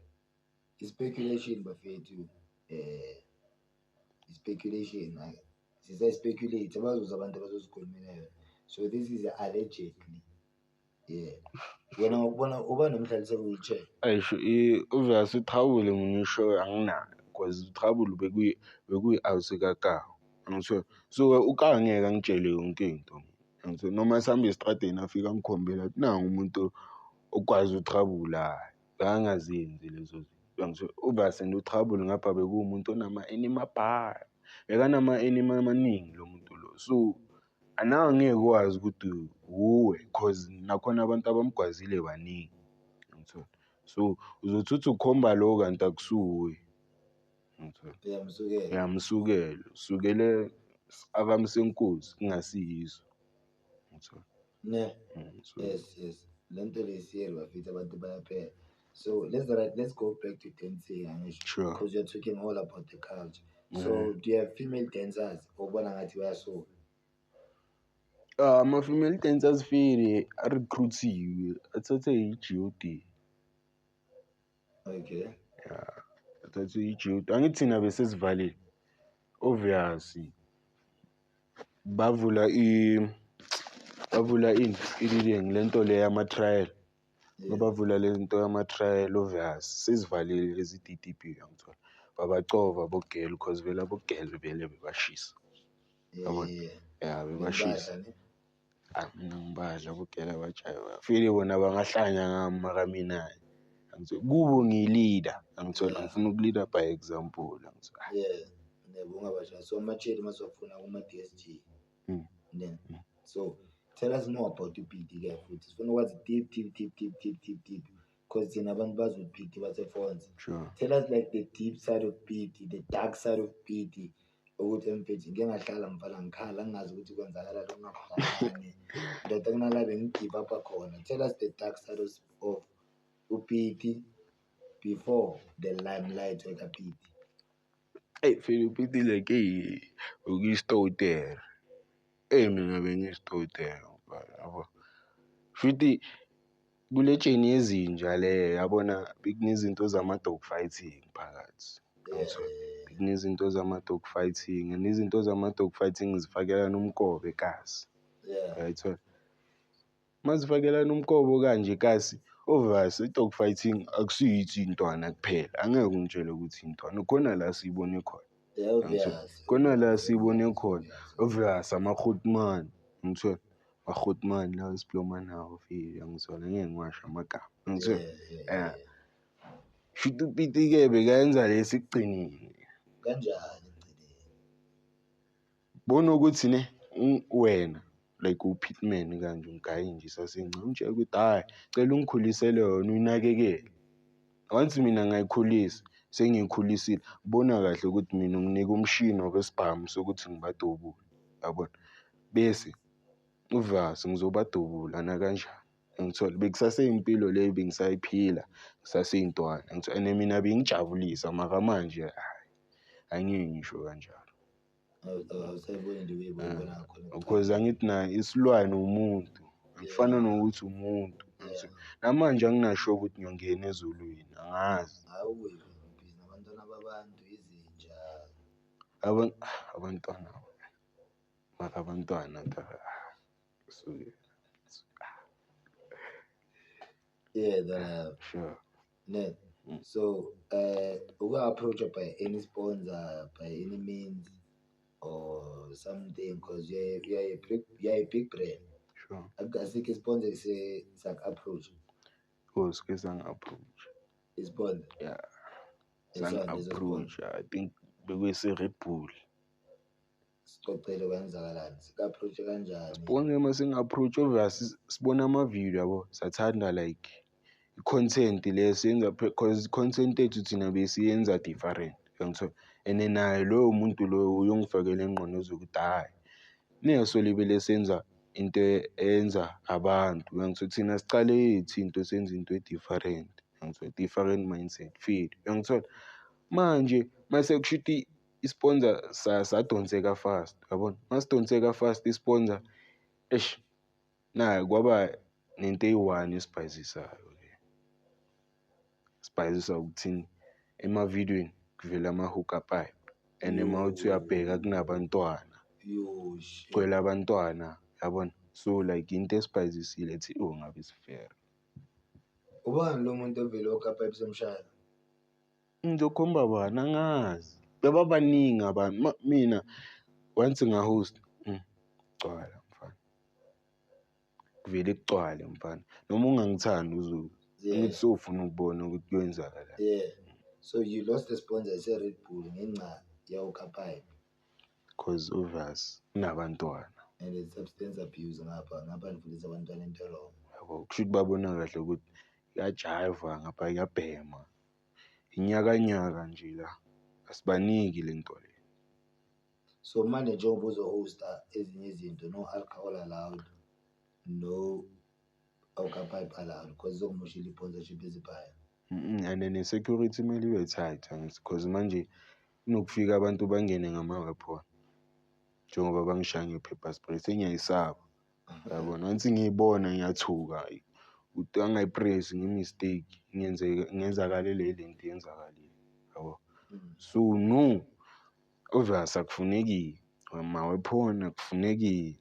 I-speculation bafethu, i-speculation, sisa-speculate, abazoza abantu abazozikhulumela yona. So this is allegedly. Yeah. Wena ngokubona uba nomhlalisa ku-wheelchair? Eish, obviously u-Trouble mina usho anginayo, cause u-Trouble bekuyi-out kaKawu. Angithola. So uKawu angeke angitshele yonke into. Angithola. Noma sihambe estradeni afike angikhombela athi nangu umuntu okwazi u-Trouble, hhayi. Bekangazenzi lezo zinto. Angithola. Obviously and u-Trouble ngapha bekuwumuntu onama-enemy abhaya. Bekanama-enemy amaningi lo muntu lo. So anawe angeke wazi ukuthi wuwe, cause nakhona abantu abamgwazile baningi. Angithola. So uzothi uthi ukhomba lo kanti akusuwe. Angithola. Uyamsukela. Uyamsukela. Usukele akamsenkosi kungasiyiso. Angithola. Ne. So Yes, yes. Lento le siyele bafethu abantu bayaphela. So let's go back to dancing, angisho. Sure. Because you're talking all about the culture. So do you have female dancers obona ngathi bayasuka? Ama-female dancers fele a-recruit-iwe, athathwe yi-G_O_D. Okay. Yeah, athathwe yi-G_O_D. Angithi thina besesivalile. Obviously. Bavula ini, ilileng lento le yama-trial. Yeah. Bavula le nto yama-trial, obvious. Sesivalile lezi D_D_B angithola. Babacova abogirl, cause vele abogirl vele bebashisa. Yeah, Yabona? yeah, yeah. Yeah, bebashisa. Bebadla, ne? Ah, mina ngibadla abogirl abajayivayo. Feel bona bangahlanya ngami mara mina angithola. Kubo ngiyi-leader, angithola. Yeah. Ngifuna uku-leader by example, angithola. Yeah, ne ungabashaya. So ama-cherry masiwafuna kuma-D_S_G. Ne. So tell us more about uPiti ke futhi. Sifuna ukwazi deep, deep, deep, deep, deep, deep, deep. Because thina abantu bazi uPiti baseFonza. Sure. Tell us like the deep side of Piti, the dark side of Piti. Ukuthi mfethu ngike ngahlala mfana ngikhala ngingazi ukuthi kwenzakala lokungafani. Ndoda kunala bengi-give up khona. Tell us the dark side of uPiti before the limelight wekaPiti. Hey, feel uPiti like hey, ukuyistotela. Hey, mina bengiyistotela mfana, yabo. Futhi kule tsheni yezinja le, yabona bekunezinto zama-dog fighting phakathi. Yeah. Bekunezinto zama-dog fighting, and izinto zama-dog fighting zifakela nomkobo ekasi. Yeah. Uyayithola? Mazifakelana umkobo kanje kasi, obvious i-dog fighting akusiyithi intwana kuphela. Angeke ungitshele ukuthi intwana, khona la siyibone khona. Yeah, obvious. Khona la siyibone khona. Obvious ama-Grootman, ngithola. Ma-Grootman lawa esibloma nawo fika, angithola, ngeke ngiwasho amagama. Angithola. Yeah, yeah, yeah. Shuthi uPiti-ke bekayenza lesi ekugcineni. Kanjani ekugcineni? Bona ukuthi ne, wena like u-pitman kanje ungigaye nje isasencane, ungitshela ukuthi hhayi, cela ungikhulisele yona uyinakekele. Once mina ngayikhulisa, sengiyikhulisile, bona kahle ukuthi mina unginike umshini wesibhamu sokuthi ngibadubule, yabona? Bese uvase ngizobadubula nakanjani. Angithola bekusaseyimpilo leyo bengisayiphila, ngisaseyintwana. Angithola and mina bengijabulisa mara manje hhayi, angeke ngisho kanjalo. Awusayiboni nje uyibona khona. Because angithi naye isilwane umuntu, akufana nokuthi umuntu. Yeah. Namanje anginasho ukuthi ngiyongena ezulwini, angazi. Hayi busy nabantwana babantu izinja. Abantwana, mara abantwana suke. Yeah, that, Sure. Ne. So, uka-approach by any sponsor, by any means, or something, because you're a big brand. Sure. Asikho isponsor sak-approach. Oh, sike sangi-approach. Isponsor? Yeah. Esani leso Sangi-approach. sponsor? I think bekuyise-Red Bull. Sicocele kwenzakalani, sika-approach kanjani? Sponsor masingi-approach, obvious sibona ama-video yabo, sathanda like i-content le siyenza, because content ethu thina besiyenza different, uyangithola? And naye loyo muntu loyo uyongifakela engqondo zokuthi hhayi, neso libe lesenza into eyenza abantu, uyangithola? Thina sicale yethu into, senza into e-different, uyangithola? Different mindset, feel, uyangithola? Manje mase kusho ukuthi isponsor sadonseka fast, yabona? Masidonseka fast isponsor, eish, nayi kwaba nento eyi-one esibhayizisayo le. Sibhayizisa ukuthini? Emavidiyweni kuvela ama-hook-up pipe and mawuthi uyabheka kunabantwana, Yo, shit. kugcwele abantwana, yabona? So like into esibhayizisile ethi oh ngabe sifere. Ubani lo muntu ovele hook-up pipe somshaya? Ngizokhomba bani? Angazi. Bebabaningi abantu. Mina once nga-host, gcwala mfana. Kuvele kugcwale mfana. Noma ungangithandi uzobe. Ngithi sofuna ukubona ukuthi kuyenzakalani. Yeah. So you lost the sponsor se-Red Bull ngenxa ya-hook-up pipe. Because obvious kunabantwana. And it's substance abuse ngapha nifundisa abantwana into wrong. Yabo, kusho ukuthi babona kahle ukuthi kuyajiva ngapha kuyabhema. Inyakanyaka nje la. Asibaniki le nto le. So manje njengoba uzo-hosta ezinye izinto, no alcohol allowed, no hook-up pipe allowed, because izokumoshela i-sponsorship ezibhaya. And then ne-security kumele ibe tight, angithi, because manje kunokufika abantu bangene ngama-weapon. Njengoba bangishaya nge-pepper spray, sengiyayisaba. Yabona, once ngiyibona ngiyathuka. Ukuthi angayipress nge-mistake, ngenzakalele le nto yenzakalile. Yabo. So no, obvious akufuneki ma-weapon, akufuneki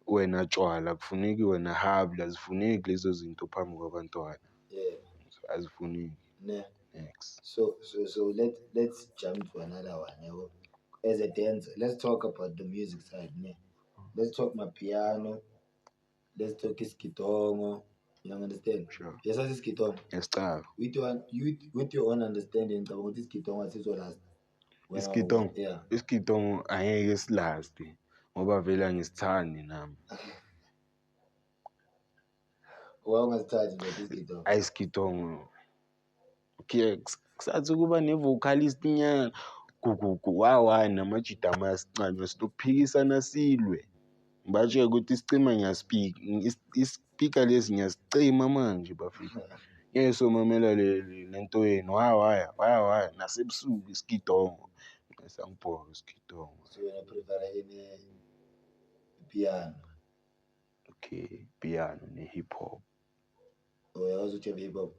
wena tshwala, akufuneki wena hable, azifuneki lezo zinto phambi kwabantwana. Yeah. So, azifuneki. Ne. Next. So let's jump to another one. Yabo. As a dancer, let's talk about the music side. Ne. Let's talk my piano. Let's talk isigidongo. You understand? Sure. Yes, isigidongo. Yes, cha. With your own understanding, ngicabanga ukuthi isigidongo asizolast. Isigidongo? Yeah. Isigidongo angeke silast ngoba vele angisithandi nami. Why ungasithandi nje isigidongo? Ayi, isigidongo. Okay, kusathi kuba ne-vocalist nyana. Gugugu, wa namajida amasincane sinokuphikisana silwe. Ngibatshele ukuthi isicima ngiyaspeak, ispeaker lesi ngiyasicima manje bafethu. Ngeke somamela lento yenu, waya nasebusuku isigidongo. Sangibhoka isigidongo. So wena prefer ini piano? Okay, piano ne-hip hop. Uyakwazi ukujayiva hip hop?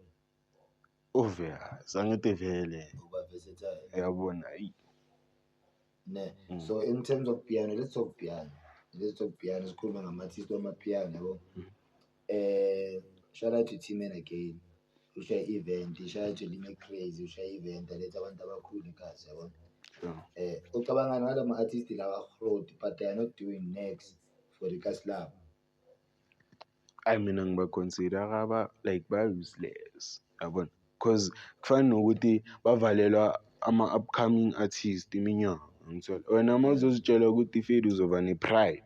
Obvious, angithi vele. Uba versatile. Uyabona, ayi. Ne. So in terms of piano, let's talk piano. Let's talk piano. Sikhuluma ngama-artist wamapiano, yabo. Shout out to T-Man again. Ushaya event, shout out to Lime Crazy, ushaya event, aletha abantu abakhulu ekhasi, yabo. Sure. Ucabanga ngala ma-artist lawa growth, but they are not doing next for the Kasi lab. Ayi, mina ngiba-consider aba like ba useless, yabona? Because kufana nokuthi bavalelwa ama-upcoming artist iminyaka, ngithola. Wena uma uzozitshela ukuthi Fedi uzoba ne-pride,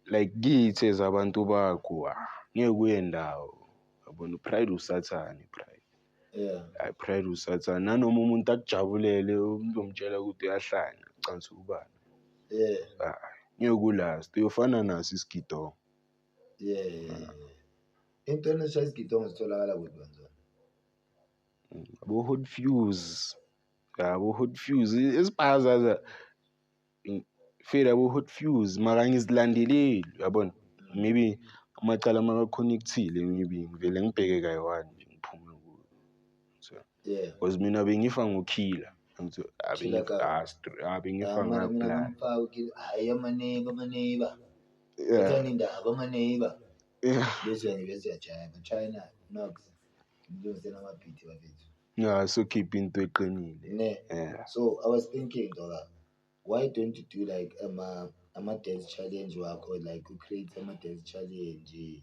like kithi as abantu bakho, ngeke kuye ndawo. Yabona, pride usathane, pride. Yeah. Hayi, pride usathane. Nanoma umuntu akujabulele, uzomtshela ukuthi uyahlanya, ucansa ubani. Yeah. Hayi, ngeke kulast, uyofana naso isigidongo. Yeah. Into enishaya isigidongo sitholakala kuphi kanzona? Abo Hot Fuse. Abo Hot Fuse, isibhazaza fela abo Hot Fuse, mara ngizilandeleli, uyabona? Maybe amacala maka-connect-ile, maybe ngivele ngibheke kayi-one nje ngiphume kuyo. So, Yeah. because mina bengifa ngokhila. Ngithi, Killer Cup. bengifa Mina ngaplan. ngimfaka uKiller. Hhayi, amaneighbor, amaneighbor. Yeah. Ethanda indaba, amaneighbor. Yeah. Bese uyajaya. China, Knox. Ngilungisela amabhithi bafethu. Yeah, so keep into eqinile. Ne. Yeah. So I was thinking, dog, Why don't you do like ama dance challenge wakho, like you create ama dance challenge,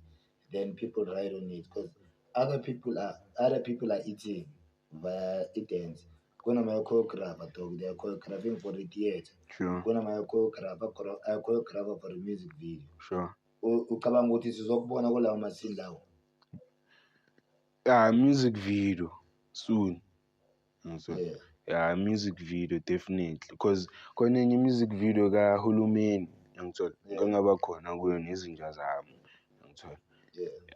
then people ride on it, because other people are eating via i-dance. Kunama-choreographer dog, they are choreographing for the theatre. Kunama-choreographer choreographer for a music video. Ucabanga ukuthi sizokubona kulawo masini lawo? Yeah, music video soon. So, yeah, music video definitely, because khona enye music video kahulumeni, ngithola ngangaba khona kuyo nezinja zami, ngithola.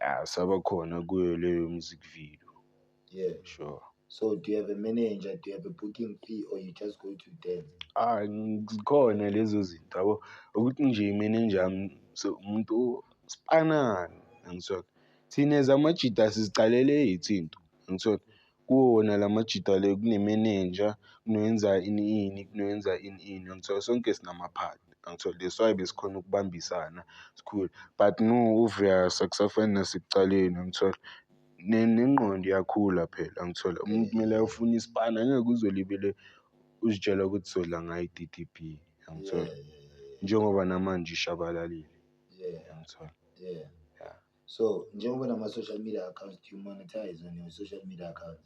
Yeah, saba khona kuyo leyo music video. Sure. So do you have a manager, do you have a booking fee, or you just go to dance? Ah, zikhona lezo zinto yabo, ukuthi nje i-manager yami so umuntu spanana, ngithola. Thina zamajita sizicalele yethu into, ngithola. Kuwona la majita le kune-manager, kunoyenza ini ini, kunoyenza ini ini, ngithola. Sonke sinama-part, ngithola. That's why besikhona ukubambisana sikhule, but no obvious akusafani nasekucaleni, ngithola. Nengqondo iyakhula phela, ngithola. Umuntu kumele ayofuna isipana, angeke uzolibele uzitshela ukuthi sodla ngayo i-D_D_B, ngithola. Njengoba namanje ishabalalile, ngithola. Yeah. So njengoba nama-social media accounts, do you monetize on your social media accounts?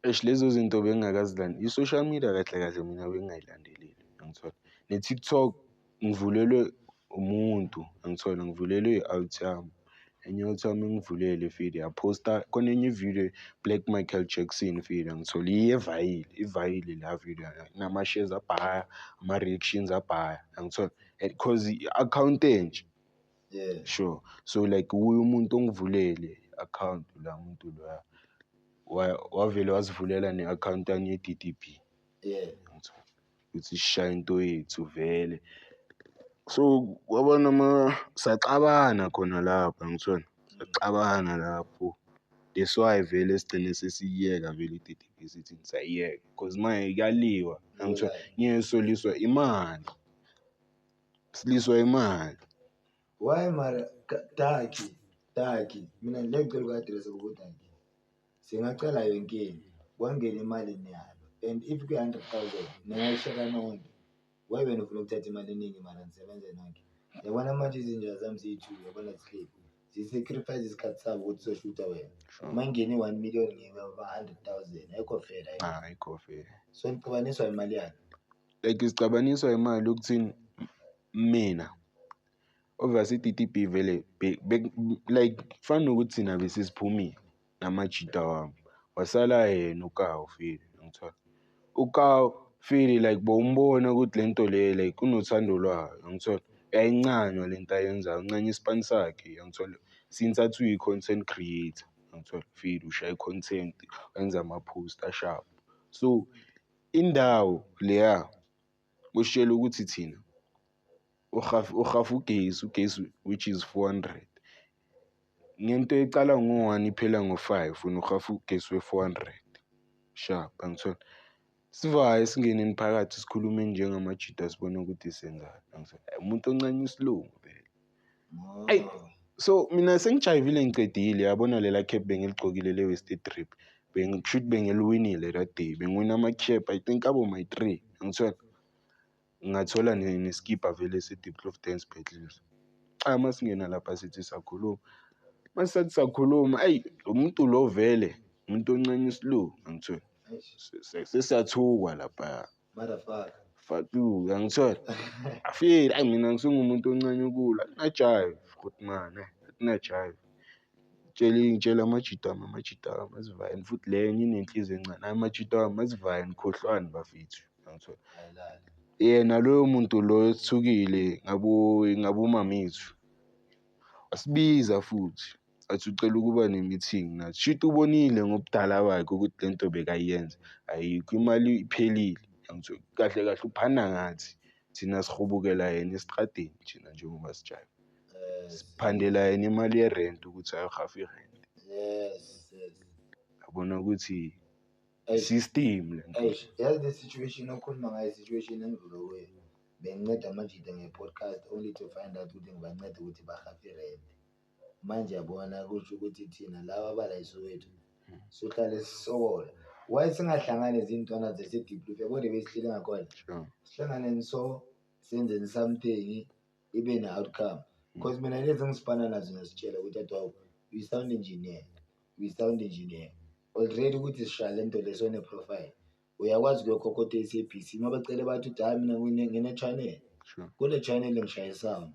Eish, lezo zinto bengingakazilandeli. I-social media kahle kahle mina bengingayilandeleli, ngithola. Ne-TikTok ngivulelwe umuntu, ngithola, ngivulelwe i-out yami. Enye out yami ingivulele video yaphosta khona enye i-video Black Michael Jackson video, ngithola iye evayile, ivayile la video, inama-shares abhaya, ama-reactions abhaya, ngithola, cause i-account entsha. Sure. So like uye umuntu ongivulele i-account la muntu loya wavele wazivulela ne-account yami ye-D_D_B. Ngithola ukuthi sishaye into yethu vele. So kwaba nama saxabana khona lapho, ngithola, saxabana lapho. That's why vele sigcine sesiyiyeka vele i-D_D_B, sithi siyayiyeka cause manje kuyaliwa, ngithola, ngeke soliswa imali, siliswa imali. Why mara Daki, Daki, mina ngicela uku-address-a kubo Daki. Singacala yonke into, kwangena imali niyalo, and if kuyi-100,000 ningayishera nonke. Why wena ufuna ukuthatha imali eningi mara nisebenze nonke? Yabona manje izinja zami ziyi-two, yabona zihleli zi-sacrifice isikhathi sabo ukuthi sizoshutha wena. Uma ngingene i-1 million ngiba 100,000, ayikho fair leyo. Ah, ayikho fair. So nicabaniswa imali yani? Like sicabaniswa imali ukuthini, mina obviously i-D_D_B vele like kufana nokuthi thina besesiphumile namajita wami, wasala yena uKawu vele, ngithola. uKawu feel like bowumbona ukuthi lento le like unothando lwayo, ngithola. Uyayincanywa lento ayenzayo, uncanya isipani sakhe, ngithola. Since athi uyi-content creator, ngithola, feel ushaya i-content, wenza ama-post a-sharp. So indawo leya kusitshela ukuthi thina uhafu ugesi, ugesi which is 400. Ngento ecala ngo-1 iphela ngo-5, wena uhafu ugesi we-400. Sharp, angithola. Sivaye singeneni phakathi sikhulume njengamajita sibone ukuthi senzani, angithola. Umuntu oncane isilungu vele. Ayi, so mina sengijayivile ngicedile, yabona lela cap bengiligcokile le West Trip. Bengishuthi bengiliwinile that day, bengiwina ama-cap I think abo my 3, angithola. Ngathola neskipa vele se-Diepkloof Dance Battles. Cha, masingena lapha sithi sakhuluma, masisathi sakhuluma, ayi lo muntu lo vele umuntu oncane isilungu, angithola. Sesiyathukwa lapha. Motherfucker. Fuck you, angithola. Afile, ayi mina ngisengumuntu oncane ukula, akunajive futhi man, akunajive. Ngitshela amajita ami, amajita ami asivayeni futhi le enye inenhliziyo encane, hhayi amajita ami asivayeni khohlwani bafethu, angithola. Yena loyo muntu loyo esithukile ngabomamethu, wasibiza futhi athi ucela ukuba ne-meeting nathi. Shuthi ubonile ngobudala bakhe ukuthi lento bekayenza ayikho, imali iphelile, angithola. Kahle kahle uphana ngathi thina sihubukela yena esitradeni thina njengoba sijayiva, siphandela yena imali ye-rent ukuthi ayohafa i-rent. Yes, yes. Yabona ukuthi system le nto. Eish, yazi le situation okhuluma ngayo, situation engidlule kuyo. Benginceda amajita nge-podcast only to find out ukuthi ngibanceda ukuthi bahafe i-rent. Manje yabona kusho ukuthi thina laba abala eSoweto sohlale sisokola. Why singahlangani izintwana zase-Diepkloof, yabo le besihleli ngakhona. Sure. Sihlanganeni so senzeni something ibe ne-outcome. Because mina lezi engisifana nazo ngiyazitshela ukuthi athi we sound engineer, we sound engineer. Already ukuthi sishaya lento leso ne-profile. Uyakwazi ukuyokhokhotha i-S_A_B_C uma bacele bathi uthi hhayi mina ngine-channel. Sure. Kule channel ngishaya i-sound.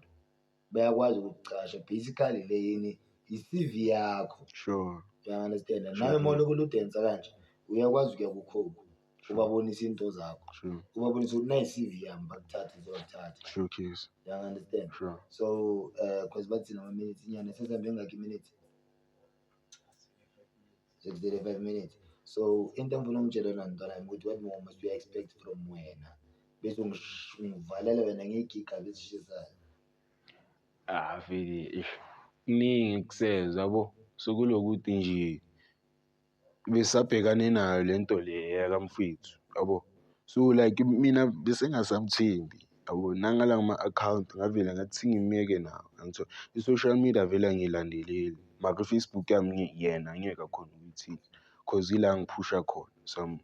Bayakwazi ukukucasha. Basically le yini i-C_V yakho. Sure. You understand? Sure. Nawe uma ulokhu udansa kanje uyakwazi ukuya kukhokho. Ubabonisa into zakho. Sure. Ubabonisa ukuthi nayi i-C_V yami bakuthathe uzobakuthatha. Showcase. You understand? Sure. So cause bathi nama minutes inyana sesihambe ngakhi minutes? 65 minutes. So into engifuna ukutshela yona mntwana wami ukuthi what more must we expect from wena? Bese ungivalela wena ngey'gigaba ezishisayo. Ah vele eish. Kuningi kuseza yabo. Sekulokuthi nje besabhekane nayo lento le yakamfowethu yabo. So like mina bese ngasamthembi yabo, nangala ngama-account ngavele ngathi ngimyeke nawo, angithola. I-social media vele angiyilandeleli mara i-Facebook yami yena angeke akhone ukuyithinta cause ila ngiphusha khona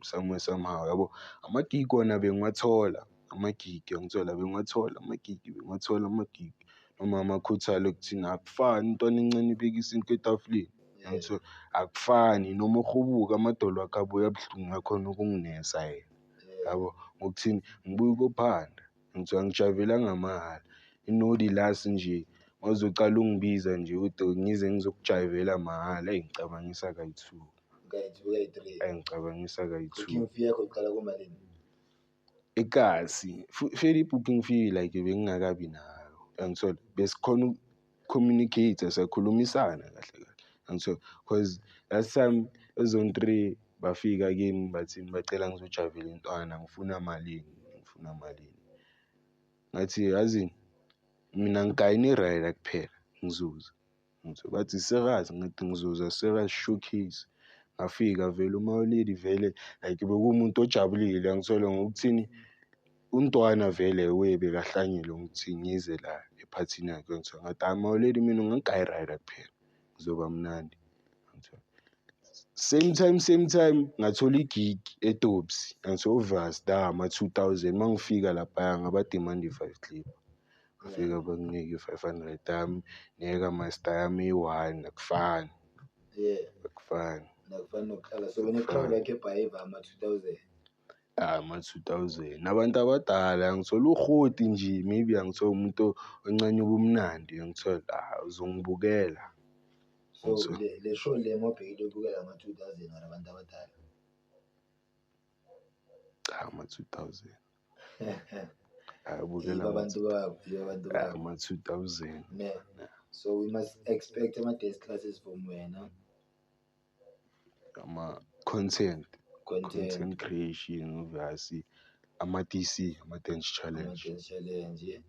somewhere somehow yabo. Ama-gig wona bengiwathola, ama-gig angithola bengiwathola ama-gig, bengiwathola ama-gig. Noma amakhuthalo ekuthini akufani intwana encane ibeka isinkwa etafuleni, angithola akufani noma uhubuka amadolo akhe abuye abuhlungu akhona ukunginesa yena yabo. Ngokuthini ngibuye ukophanda, ngithiwa angijayivelanga mahhala inodi lasi nje mawuzocala ungibiza nje ukuthi ngize ngizokujayivela mahhala, eyi ngicabangisa kayi-two. Kayi-two, kayi-three. Eyi ngicabangisa kayi-two. Booking fee yakho iqala kumalini? Ekasi, vele i-booking fee like bengingakabi nayo, angithola besikhona uku-communicate, sakhulumisana kahle kahle, angithola cause last time e-zone 3 bafika kimi bathini bacela ngizojayivela intwana ngifuna malini, ngifuna malini. Ngathi yazini mina ngigayina i-rider kuphela ngizuza. Ngitho bathi serious, ngathi ngizuza serious showcase. Ngafika vele uMawulidi vele like bekuwumuntu ojabulile angithola ngokuthini untwana vele we bekahlanyile ukuthi ngize la ephathini yakhe ngithola ngathi hayi Mawulidi mina ungangigaya i-rider kuphela ngizoba mnandi. Ngithola same time ngathola i-gig eDobs ngithola obvious da ama 2000 mangifika lapha ngaba demand 5 clip. Ngafika banginike 500 yami neka master yami iyi-1 akufani. Yeah. Akufani. Nakufani nokuqala. So wena crowd yakhe ebhayiva ama 2000. Ah ama 2000 nabantu abadala ngithola uhoti nje maybe angithola umuntu oncane ubumnandi ngithola ah uzongibukela. So le show le mobhekile ubukela ama 2000 or abantu abadala. Cha ama 2000. Abukela abantu babo, abantu babo. Ama 2000. Ne. So we must expect ama dance classes from wena. Ama content creation obviously ama DC, ama dance challenge. Ama dance challenge,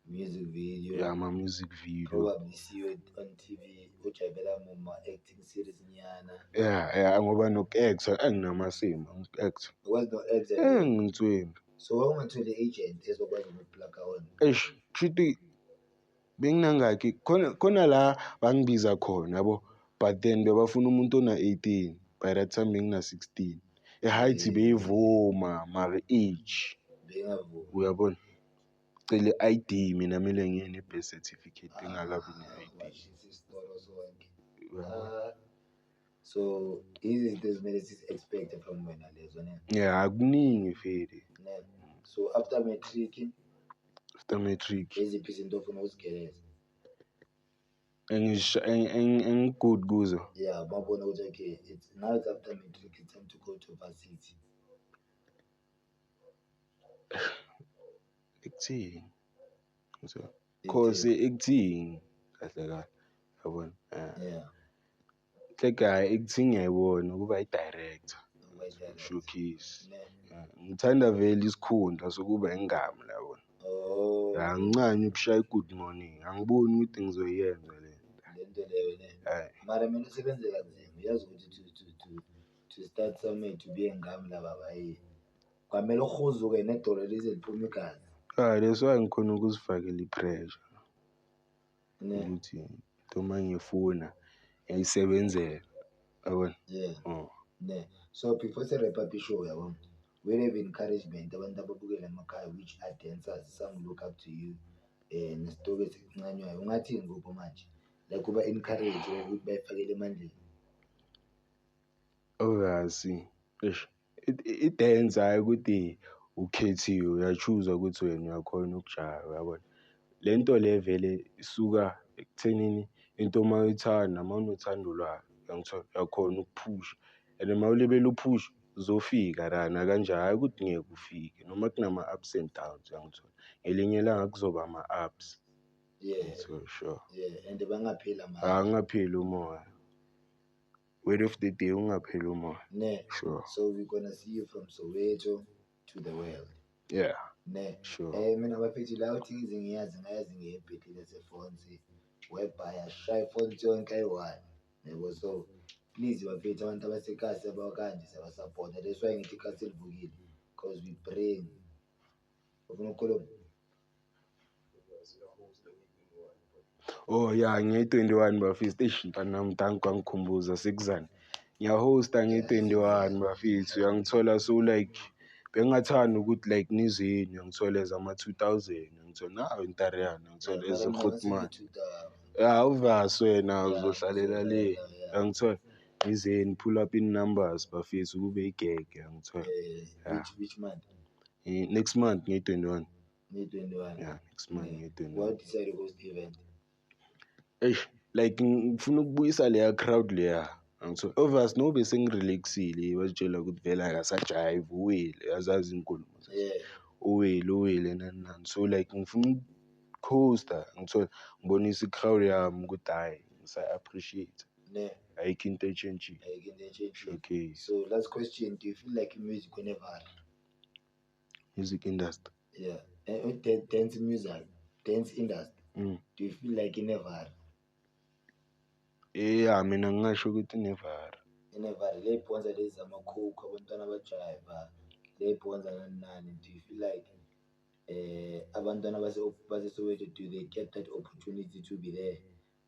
music video. Yeah, ama music video. Probably see you on TV, ujayivela mama acting series nyana. Yeah, ngoba noku-actor enginamasimo ngiku-actor. Ukwazi no-actor? Ngitswembu. So wawungatholi agent ezokwazi ukuplug on? Eish, kushuthi benginangaki khona la bangibiza khona yabo, but then bebafuna umuntu ona 18 by that time bengina 16. I-height beyivuma mara age bengavuma. Uyabona? Cele ID mina kumele ngiye ne-birth certificate engakabi ne-ID. So izinto ezimele si-expect from wena lezo ne? Yeah, akuningi vele. Ne. So after matric, After matric. Eziphi izinto ofuna ukuzigeleza? Engi-good kuzo. Yeah, babona ukuthi okay, it's now it's after matric, it's time to go to varsity. Ekuthini? So, course ekuthini kahle kahle. Yabona? Yeah. Like ekuthini ngiyayibona ukuba i-director. Showcase. Ngithanda vele isikhundla sokuba ingami yabona. Oh. Angincane ukushaya good morning. Angiboni ukuthi ngizoyenza le nto. Le nto leyo ne. Mara mina usebenze kanzima. Uyazi ukuthi to start somewhere to be ingami laba bayi. Kwamele uhuzuke nedolo lize liphume igazi. Ah, that's why ngikhona ukuzifakela i-pressure. Ne. Ukuthi into uma ngifuna ngiyayisebenzela. Yabona? Yeah. Oh. Ne. So before si-wrap up i-show, yabo, we have encouragement abantu ababukela emakhaya, which are dancers, some look up to you, nesitoki esikuncanywayo. Ungathini kubo manje? Like uba encourage ukuthi bayifakele emandleni. Obviously, eish, i-dance hhayi ukuthi ukhethiwe, uya-choose-a ukuthi wena uyakhona ukujayiva, uyabona. Le nto le vele isuka ekuthenini into uma uyithanda, uma unothando lwayo, uyangithola, uyakhona ukuphusha and uma ulibele uphusha uzofika la nakanjani, hhayi ukuthi ngeke ufike noma kunama-ups and downs, uyangithola. Ngelinye ilanga kuzoba ama-ups. So sure. Yeah, and bangapheli amandla. Angapheli umoya. Word of the day, ungapheli umoya. Ne. Sure. So we're gonna see you from Soweto to the world. Yeah. Ne. Sure. Mina bafethu la uthi ngize ngiyazi ngayazi ngebhedi laseFonsi whereby ashaya iFonsi yonke ayi-one. Yabo, so please bafethu abantu abasekasi abakanje siyabasupporta. That's why ngithi ikasi livukile, because we bring. Ufuna ukukhuluma? Oh yeah, nge-21 bafethu. Eish, mntanami, thank you wangikhumbuza sekuzani. Ngiyahosta nge-21 bafethu, uyangithola. So like bengingathanda ukuthi like nizeni, uyangithola ezama 2000, uyangithola nawe Ntariyana, uyangithola Yeah, mara mina eze-Grootman. ngase-two thousand. Ya uvasi wena Yeah, uzohlalela le, ngizohlalela, yeah. uyangithola. Nizeni, pull up in numbers bafethu, kube igege, uyangithola. Yeah. Which month? Next month nge-21. Nge-21. Yeah, next month Yeah. nge-21. Why decide to host the event? Eish, like ngifuna ukubuyisa leya crowd leya. Angithola. Obvious nobe sengirelaxile, bazitshela ukuthi vele akasajive, uwile, uyazazi inkulumo. Yeah. Uwile, uwile, nani nani. So like ngifuna ukucoaster, ngithola ngibonisa i-crowd yami ukuthi hhayi, ngisa-appreciate. Ne. Ayikho into etshentshile. Ayikho into etshentshile. Okay. So last question, do you feel like music whenever? Music industry. Yeah. Dance music, dance industry. Do you feel like inever? Yeah, mina ngingasho ukuthi inever. Inever, le ibhonza lezi zamakhukhu, abantwana abajayiva, le ibhonza nani nani, do you feel like abantwana baseSoweto, do they get that opportunity to be there?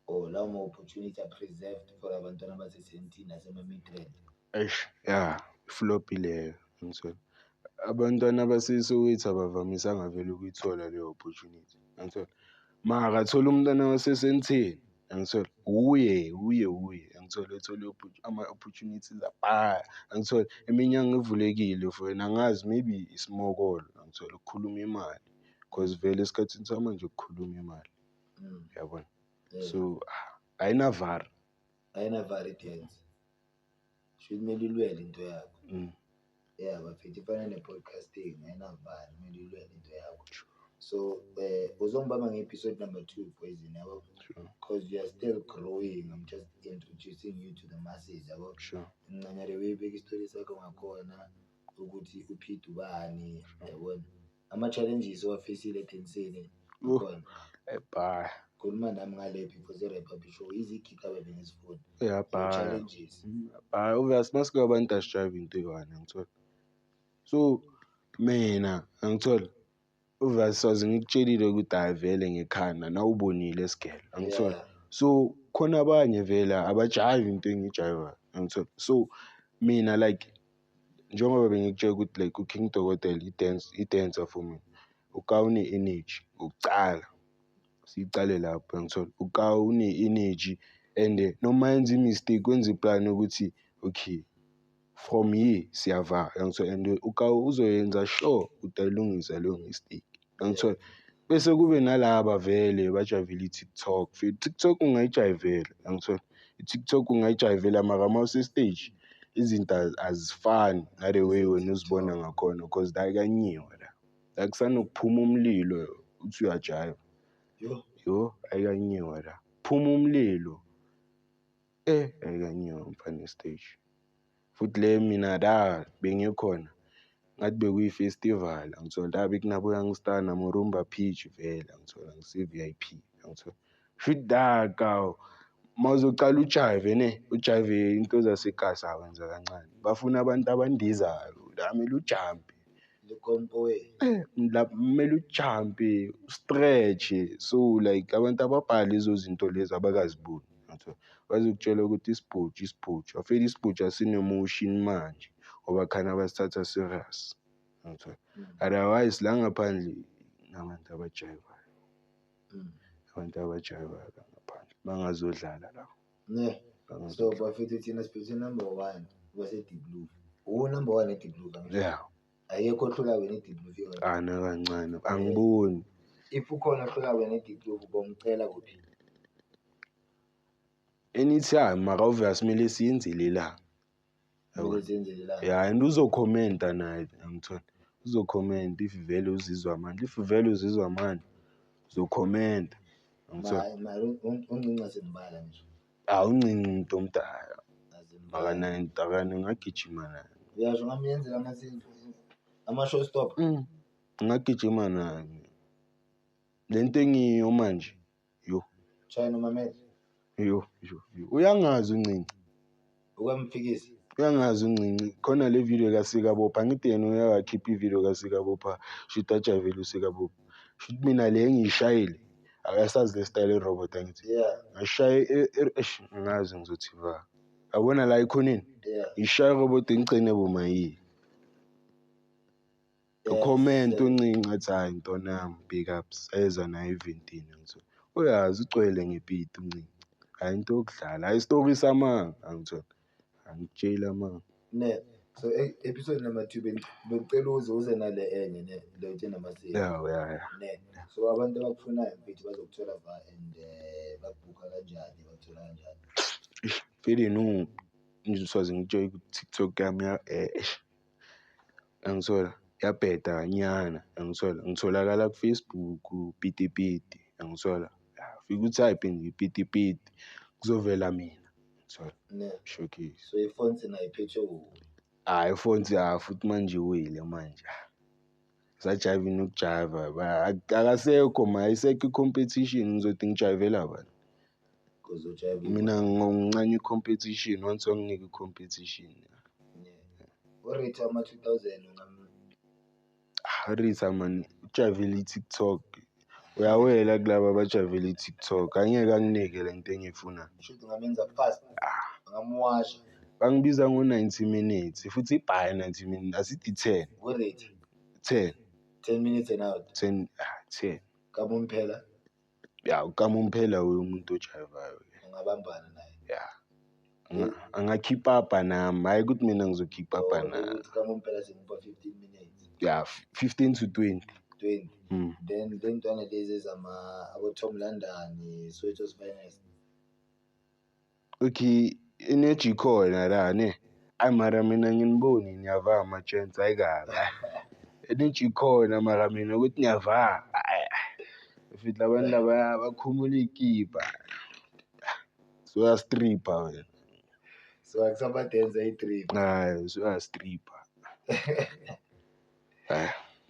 Or lawo ma-opportunity are preserved for abantwana baseSandton nasema-Midrand? Eish, yeah, flop leyo, ngithola. Abantwana baseSoweto abavamisanga vele ukuyithola leyo opportunity, ngithola. Mara thola umntwana waseSandton, ngithola, uye, uye, uye, ngithola, uthole ama-opportunities abhaya, ngithola, iminyango ivulekile for wena, angazi maybe isimokolo, ngithola, ukukhuluma imali, because vele esikhathini samanje ukukhuluma imali, uyabona. Yeah. So, ayinavari. Ayinavari i-dance. Shuthi kumele ulwele into yakho. Yeah, bafethu ifana ne-podcasting, ayinavari, kumele ulwele into yakho. Sure. So, uzongibamba nge-episode number 2, Poison, yabo? Sure. Because you are still growing. I'm just introducing you to the masses, yabo? Sure. Ncanyana le way ubeka isitori sakho ngakhona, ukuthi uPete ubani, Sure. yabona? Ama-challenges owafisile edancing, Oh. akhona. Bye. Khuluma nami ngale before si-wrap up i-show. Izigigaba bengisifuna. Yeah, bye. Challenges. Bye. Obvious, masike abantu asijayive into eyi-one, angithola. So, mina, angithola. Obvious, sazi ngikutshelile ukuthi hhayi vele ngekhanda, nawubonile esigele, angithola. Yeah. So, khona abanye vele abajayivi into engiyijayivayo, angithola. So, mina like, njengoba bengikutshela ukuthi like uKing Dokotela i-dancer for mina. Uka une-energy, ukucala. Siyicale lapho, angithola. Uka une-energy and noma yenza i-mistake, wenza i-plan ukuthi okay, from here siyavaya, angithola. And uka uzoyenza sure ukuthi ayilungisa leyo mistake, angithola. Bese kube nalaba vele bajayivela i-TikTok. TikTok ungayijayivela, angithola. I-TikTok ungayijayivela mara uma use-stage izinto azifani nale way wena uzibona ngakhona, because la kuyanyiwa la. La kusanokuphuma umlilo uthi uyajayiva. Yo. Yo, ayikanyiwa la. Phuma umlilo. Ayikanyiwa mfana stage. Futhi le mina la bengikhona ngathi bekuyi-festival, angithola. La bekunabo Youngstar naMurumba Pitch vele, angithola, ngise-V I P, angithola. Shuthi la kaw, mawuzocala ujayive ne, ujayive into zasekasi awenza kancane. Bafuna abantu abandizayo, la kumele ujampe. Likompowe. La kumele ujampe, ustretch. So like abantu ababhala lezo zinto lezo abakaziboni, angithola. Bazokutshela ukuthi isibhuji, isibhuji. Afike isibhuji asine-motion manje. Ngoba khana basithatha serious. Angithola. Otherwise la ngaphandle nabantu abajayivayo. Abantu abajayivayo la ngaphandle bangazodlala la. Ne. So bafethu thina siphethe number 1 wase-Diepkloof. Uwu-number 1 e-Diepkloof angisho? Yeah. Ayekho ohlula wena e-Diepkloof yona. Ah, nakancane angiboni. If ukhona ohlula wena e-Diepkloof bomcela kuphi? Anytime mara obvious kumele siyenzele ilanga. Kumele siyenzele ilanga. Yeah, and uzokhomenta naye angithola. Uzokhomenta if vele uzizwa amandla. If vele uzizwa amandla uzokhomenta. Angithola. Mara uncinci asimbala ngisho. Ah, uncinci umuntu omdala. Asimbala. Akana ngagijima naye. Uyasho ngamyenzela ama-show stop. Ngagijima naye. Lento engiyo manje. Yo. China mamela. Yo, yo, yo. Uyangazi uncinci. Ukwamfikisa. Uyangazi uncinci. Khona le video kaSikabopha, angithi yena uyakhipha i-video kaSikabopha, shuthi ajayivele uSikabopha. Shuthi mina le engiyishayile, akasazi le style e-robot angithi. Yeah. Ngashaye eish ngazi ngizothi va. Yabona la ikhoneni? Yeah. Ngishaya i-robot ngigcine bomayile. Comment uncinci athi hayi ntwana yami big ups eza naye eventini angithola. Uyazi ugcwele ngepiti uncinci. Hayi into yokudlala, hayi isitori samanga angithola. Angikutsheli amanga. Ne. So episode number 2 bengicela uze nale enye ne le uthi namasiko. Yeah, yeah, yeah. Ne. So abantu abakufunayo mfethu bazokuthola va and bakubhuka kanjani, bakuthola kanjani? Vele no ngizoze ngitshele ku TikTok yami ya angithola yabheda kanyana angithola ngitholakala ku Facebook Piti Piti angithola. Fika utype nje Piti Piti kuzovela mina ngithola. Ne. Showcase. So ifonts nayo iphethwe kuphi? Ah, ifonts ya futhi manje iwile manje. Sajive nokujiva akasekho ma ayisekho i-competition ngizothi ngijayivela bani. Because ujive mina ngincane i-competition once wanginika i-competition. Yeah. Urate ama 2000 ungam Rita man ujayivela i-TikTok. Uyawela kulaba abajayivela i-TikTok angeke anginike le nto engiyifuna. Shoot ngamenza fast. Ngamwasha. Bangibiza ngo-90 minutes futhi ibhayi 90 minutes asithi 10. Urate 10. 10 minutes and out. 10 10. Kamumphela. Ya ukamumphela umuntu ojayivayo. Ungabambana naye. Yeah. Angakhip up nami, hayi ukuthi mina ngizokhip up nami. Kamumphela simupha 15 minutes. Yeah, 15 to 20. 20. Then lentwana lezi ezama abo Tom London, Soweto's Finest. Okay, energy khona la ne. Ayi mara mina nginiboni niyava ama chance ayikabi. Energy khona mara mina ukuthi niyava. Futhi labantu laba bakhumula ikipa. So ya stripper wena. So akusaba dance ayi trip. Hayi, so ya stripper.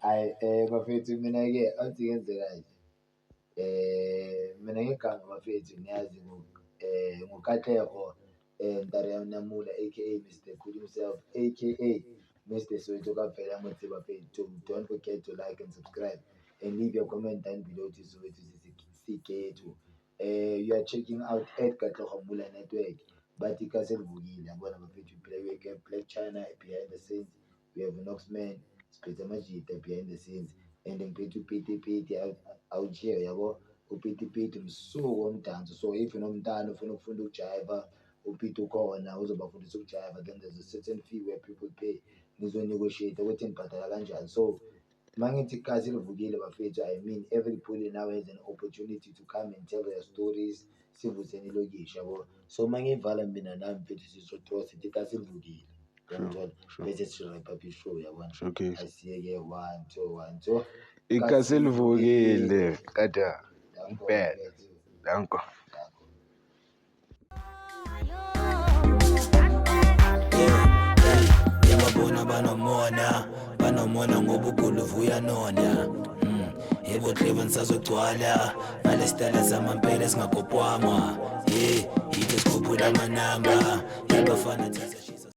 Hayi bafethu mina ke athi ngenzeka nje. Mina ngegama bafethu ngiyazi ngoKatlego Ntare Namula aka Mr Cool himself aka Mr Soweto Kavela Motseba bafethu. Don't forget to like and subscribe and leave your comment down below to Soweto CK2. You are checking out at Katlego Mula Network. But ikasi livukile yabona bafethu we have Black China behind the scenes, we have Noxman, siphethe amajita behind the scenes and ngiphethe uPiti Piti out here yabo. uPiti Piti msuku womdanso, so if unomntana ufuna ukufunda ukujiva uPiti ukhona uzobafundisa ukujiva. Then there's a certain fee where people pay, nizonegotiate ukuthi nibhadala kanjani. So mangithi ikasi livukile bafethu, I mean everybody now has an opportunity to come and tell their stories, sivuseni ilokishi yabo. So mangivala mina nami mfethu sizotosa sithi ikasi livukile. Sure. Bese si-wrap up i-show yabona. Okay. Asiyeke 1 2 1 2. Ikasi livukile. Kada. Danko, Bad. mfethu. Danko. Danko. Yababona banomona, banomona ngoba uguluvu uyanona. Yebo Cleveland sazogcwala ngale style samampela singakopwama. Hey, yithi sikhuphula amanamba. Yabafana thatha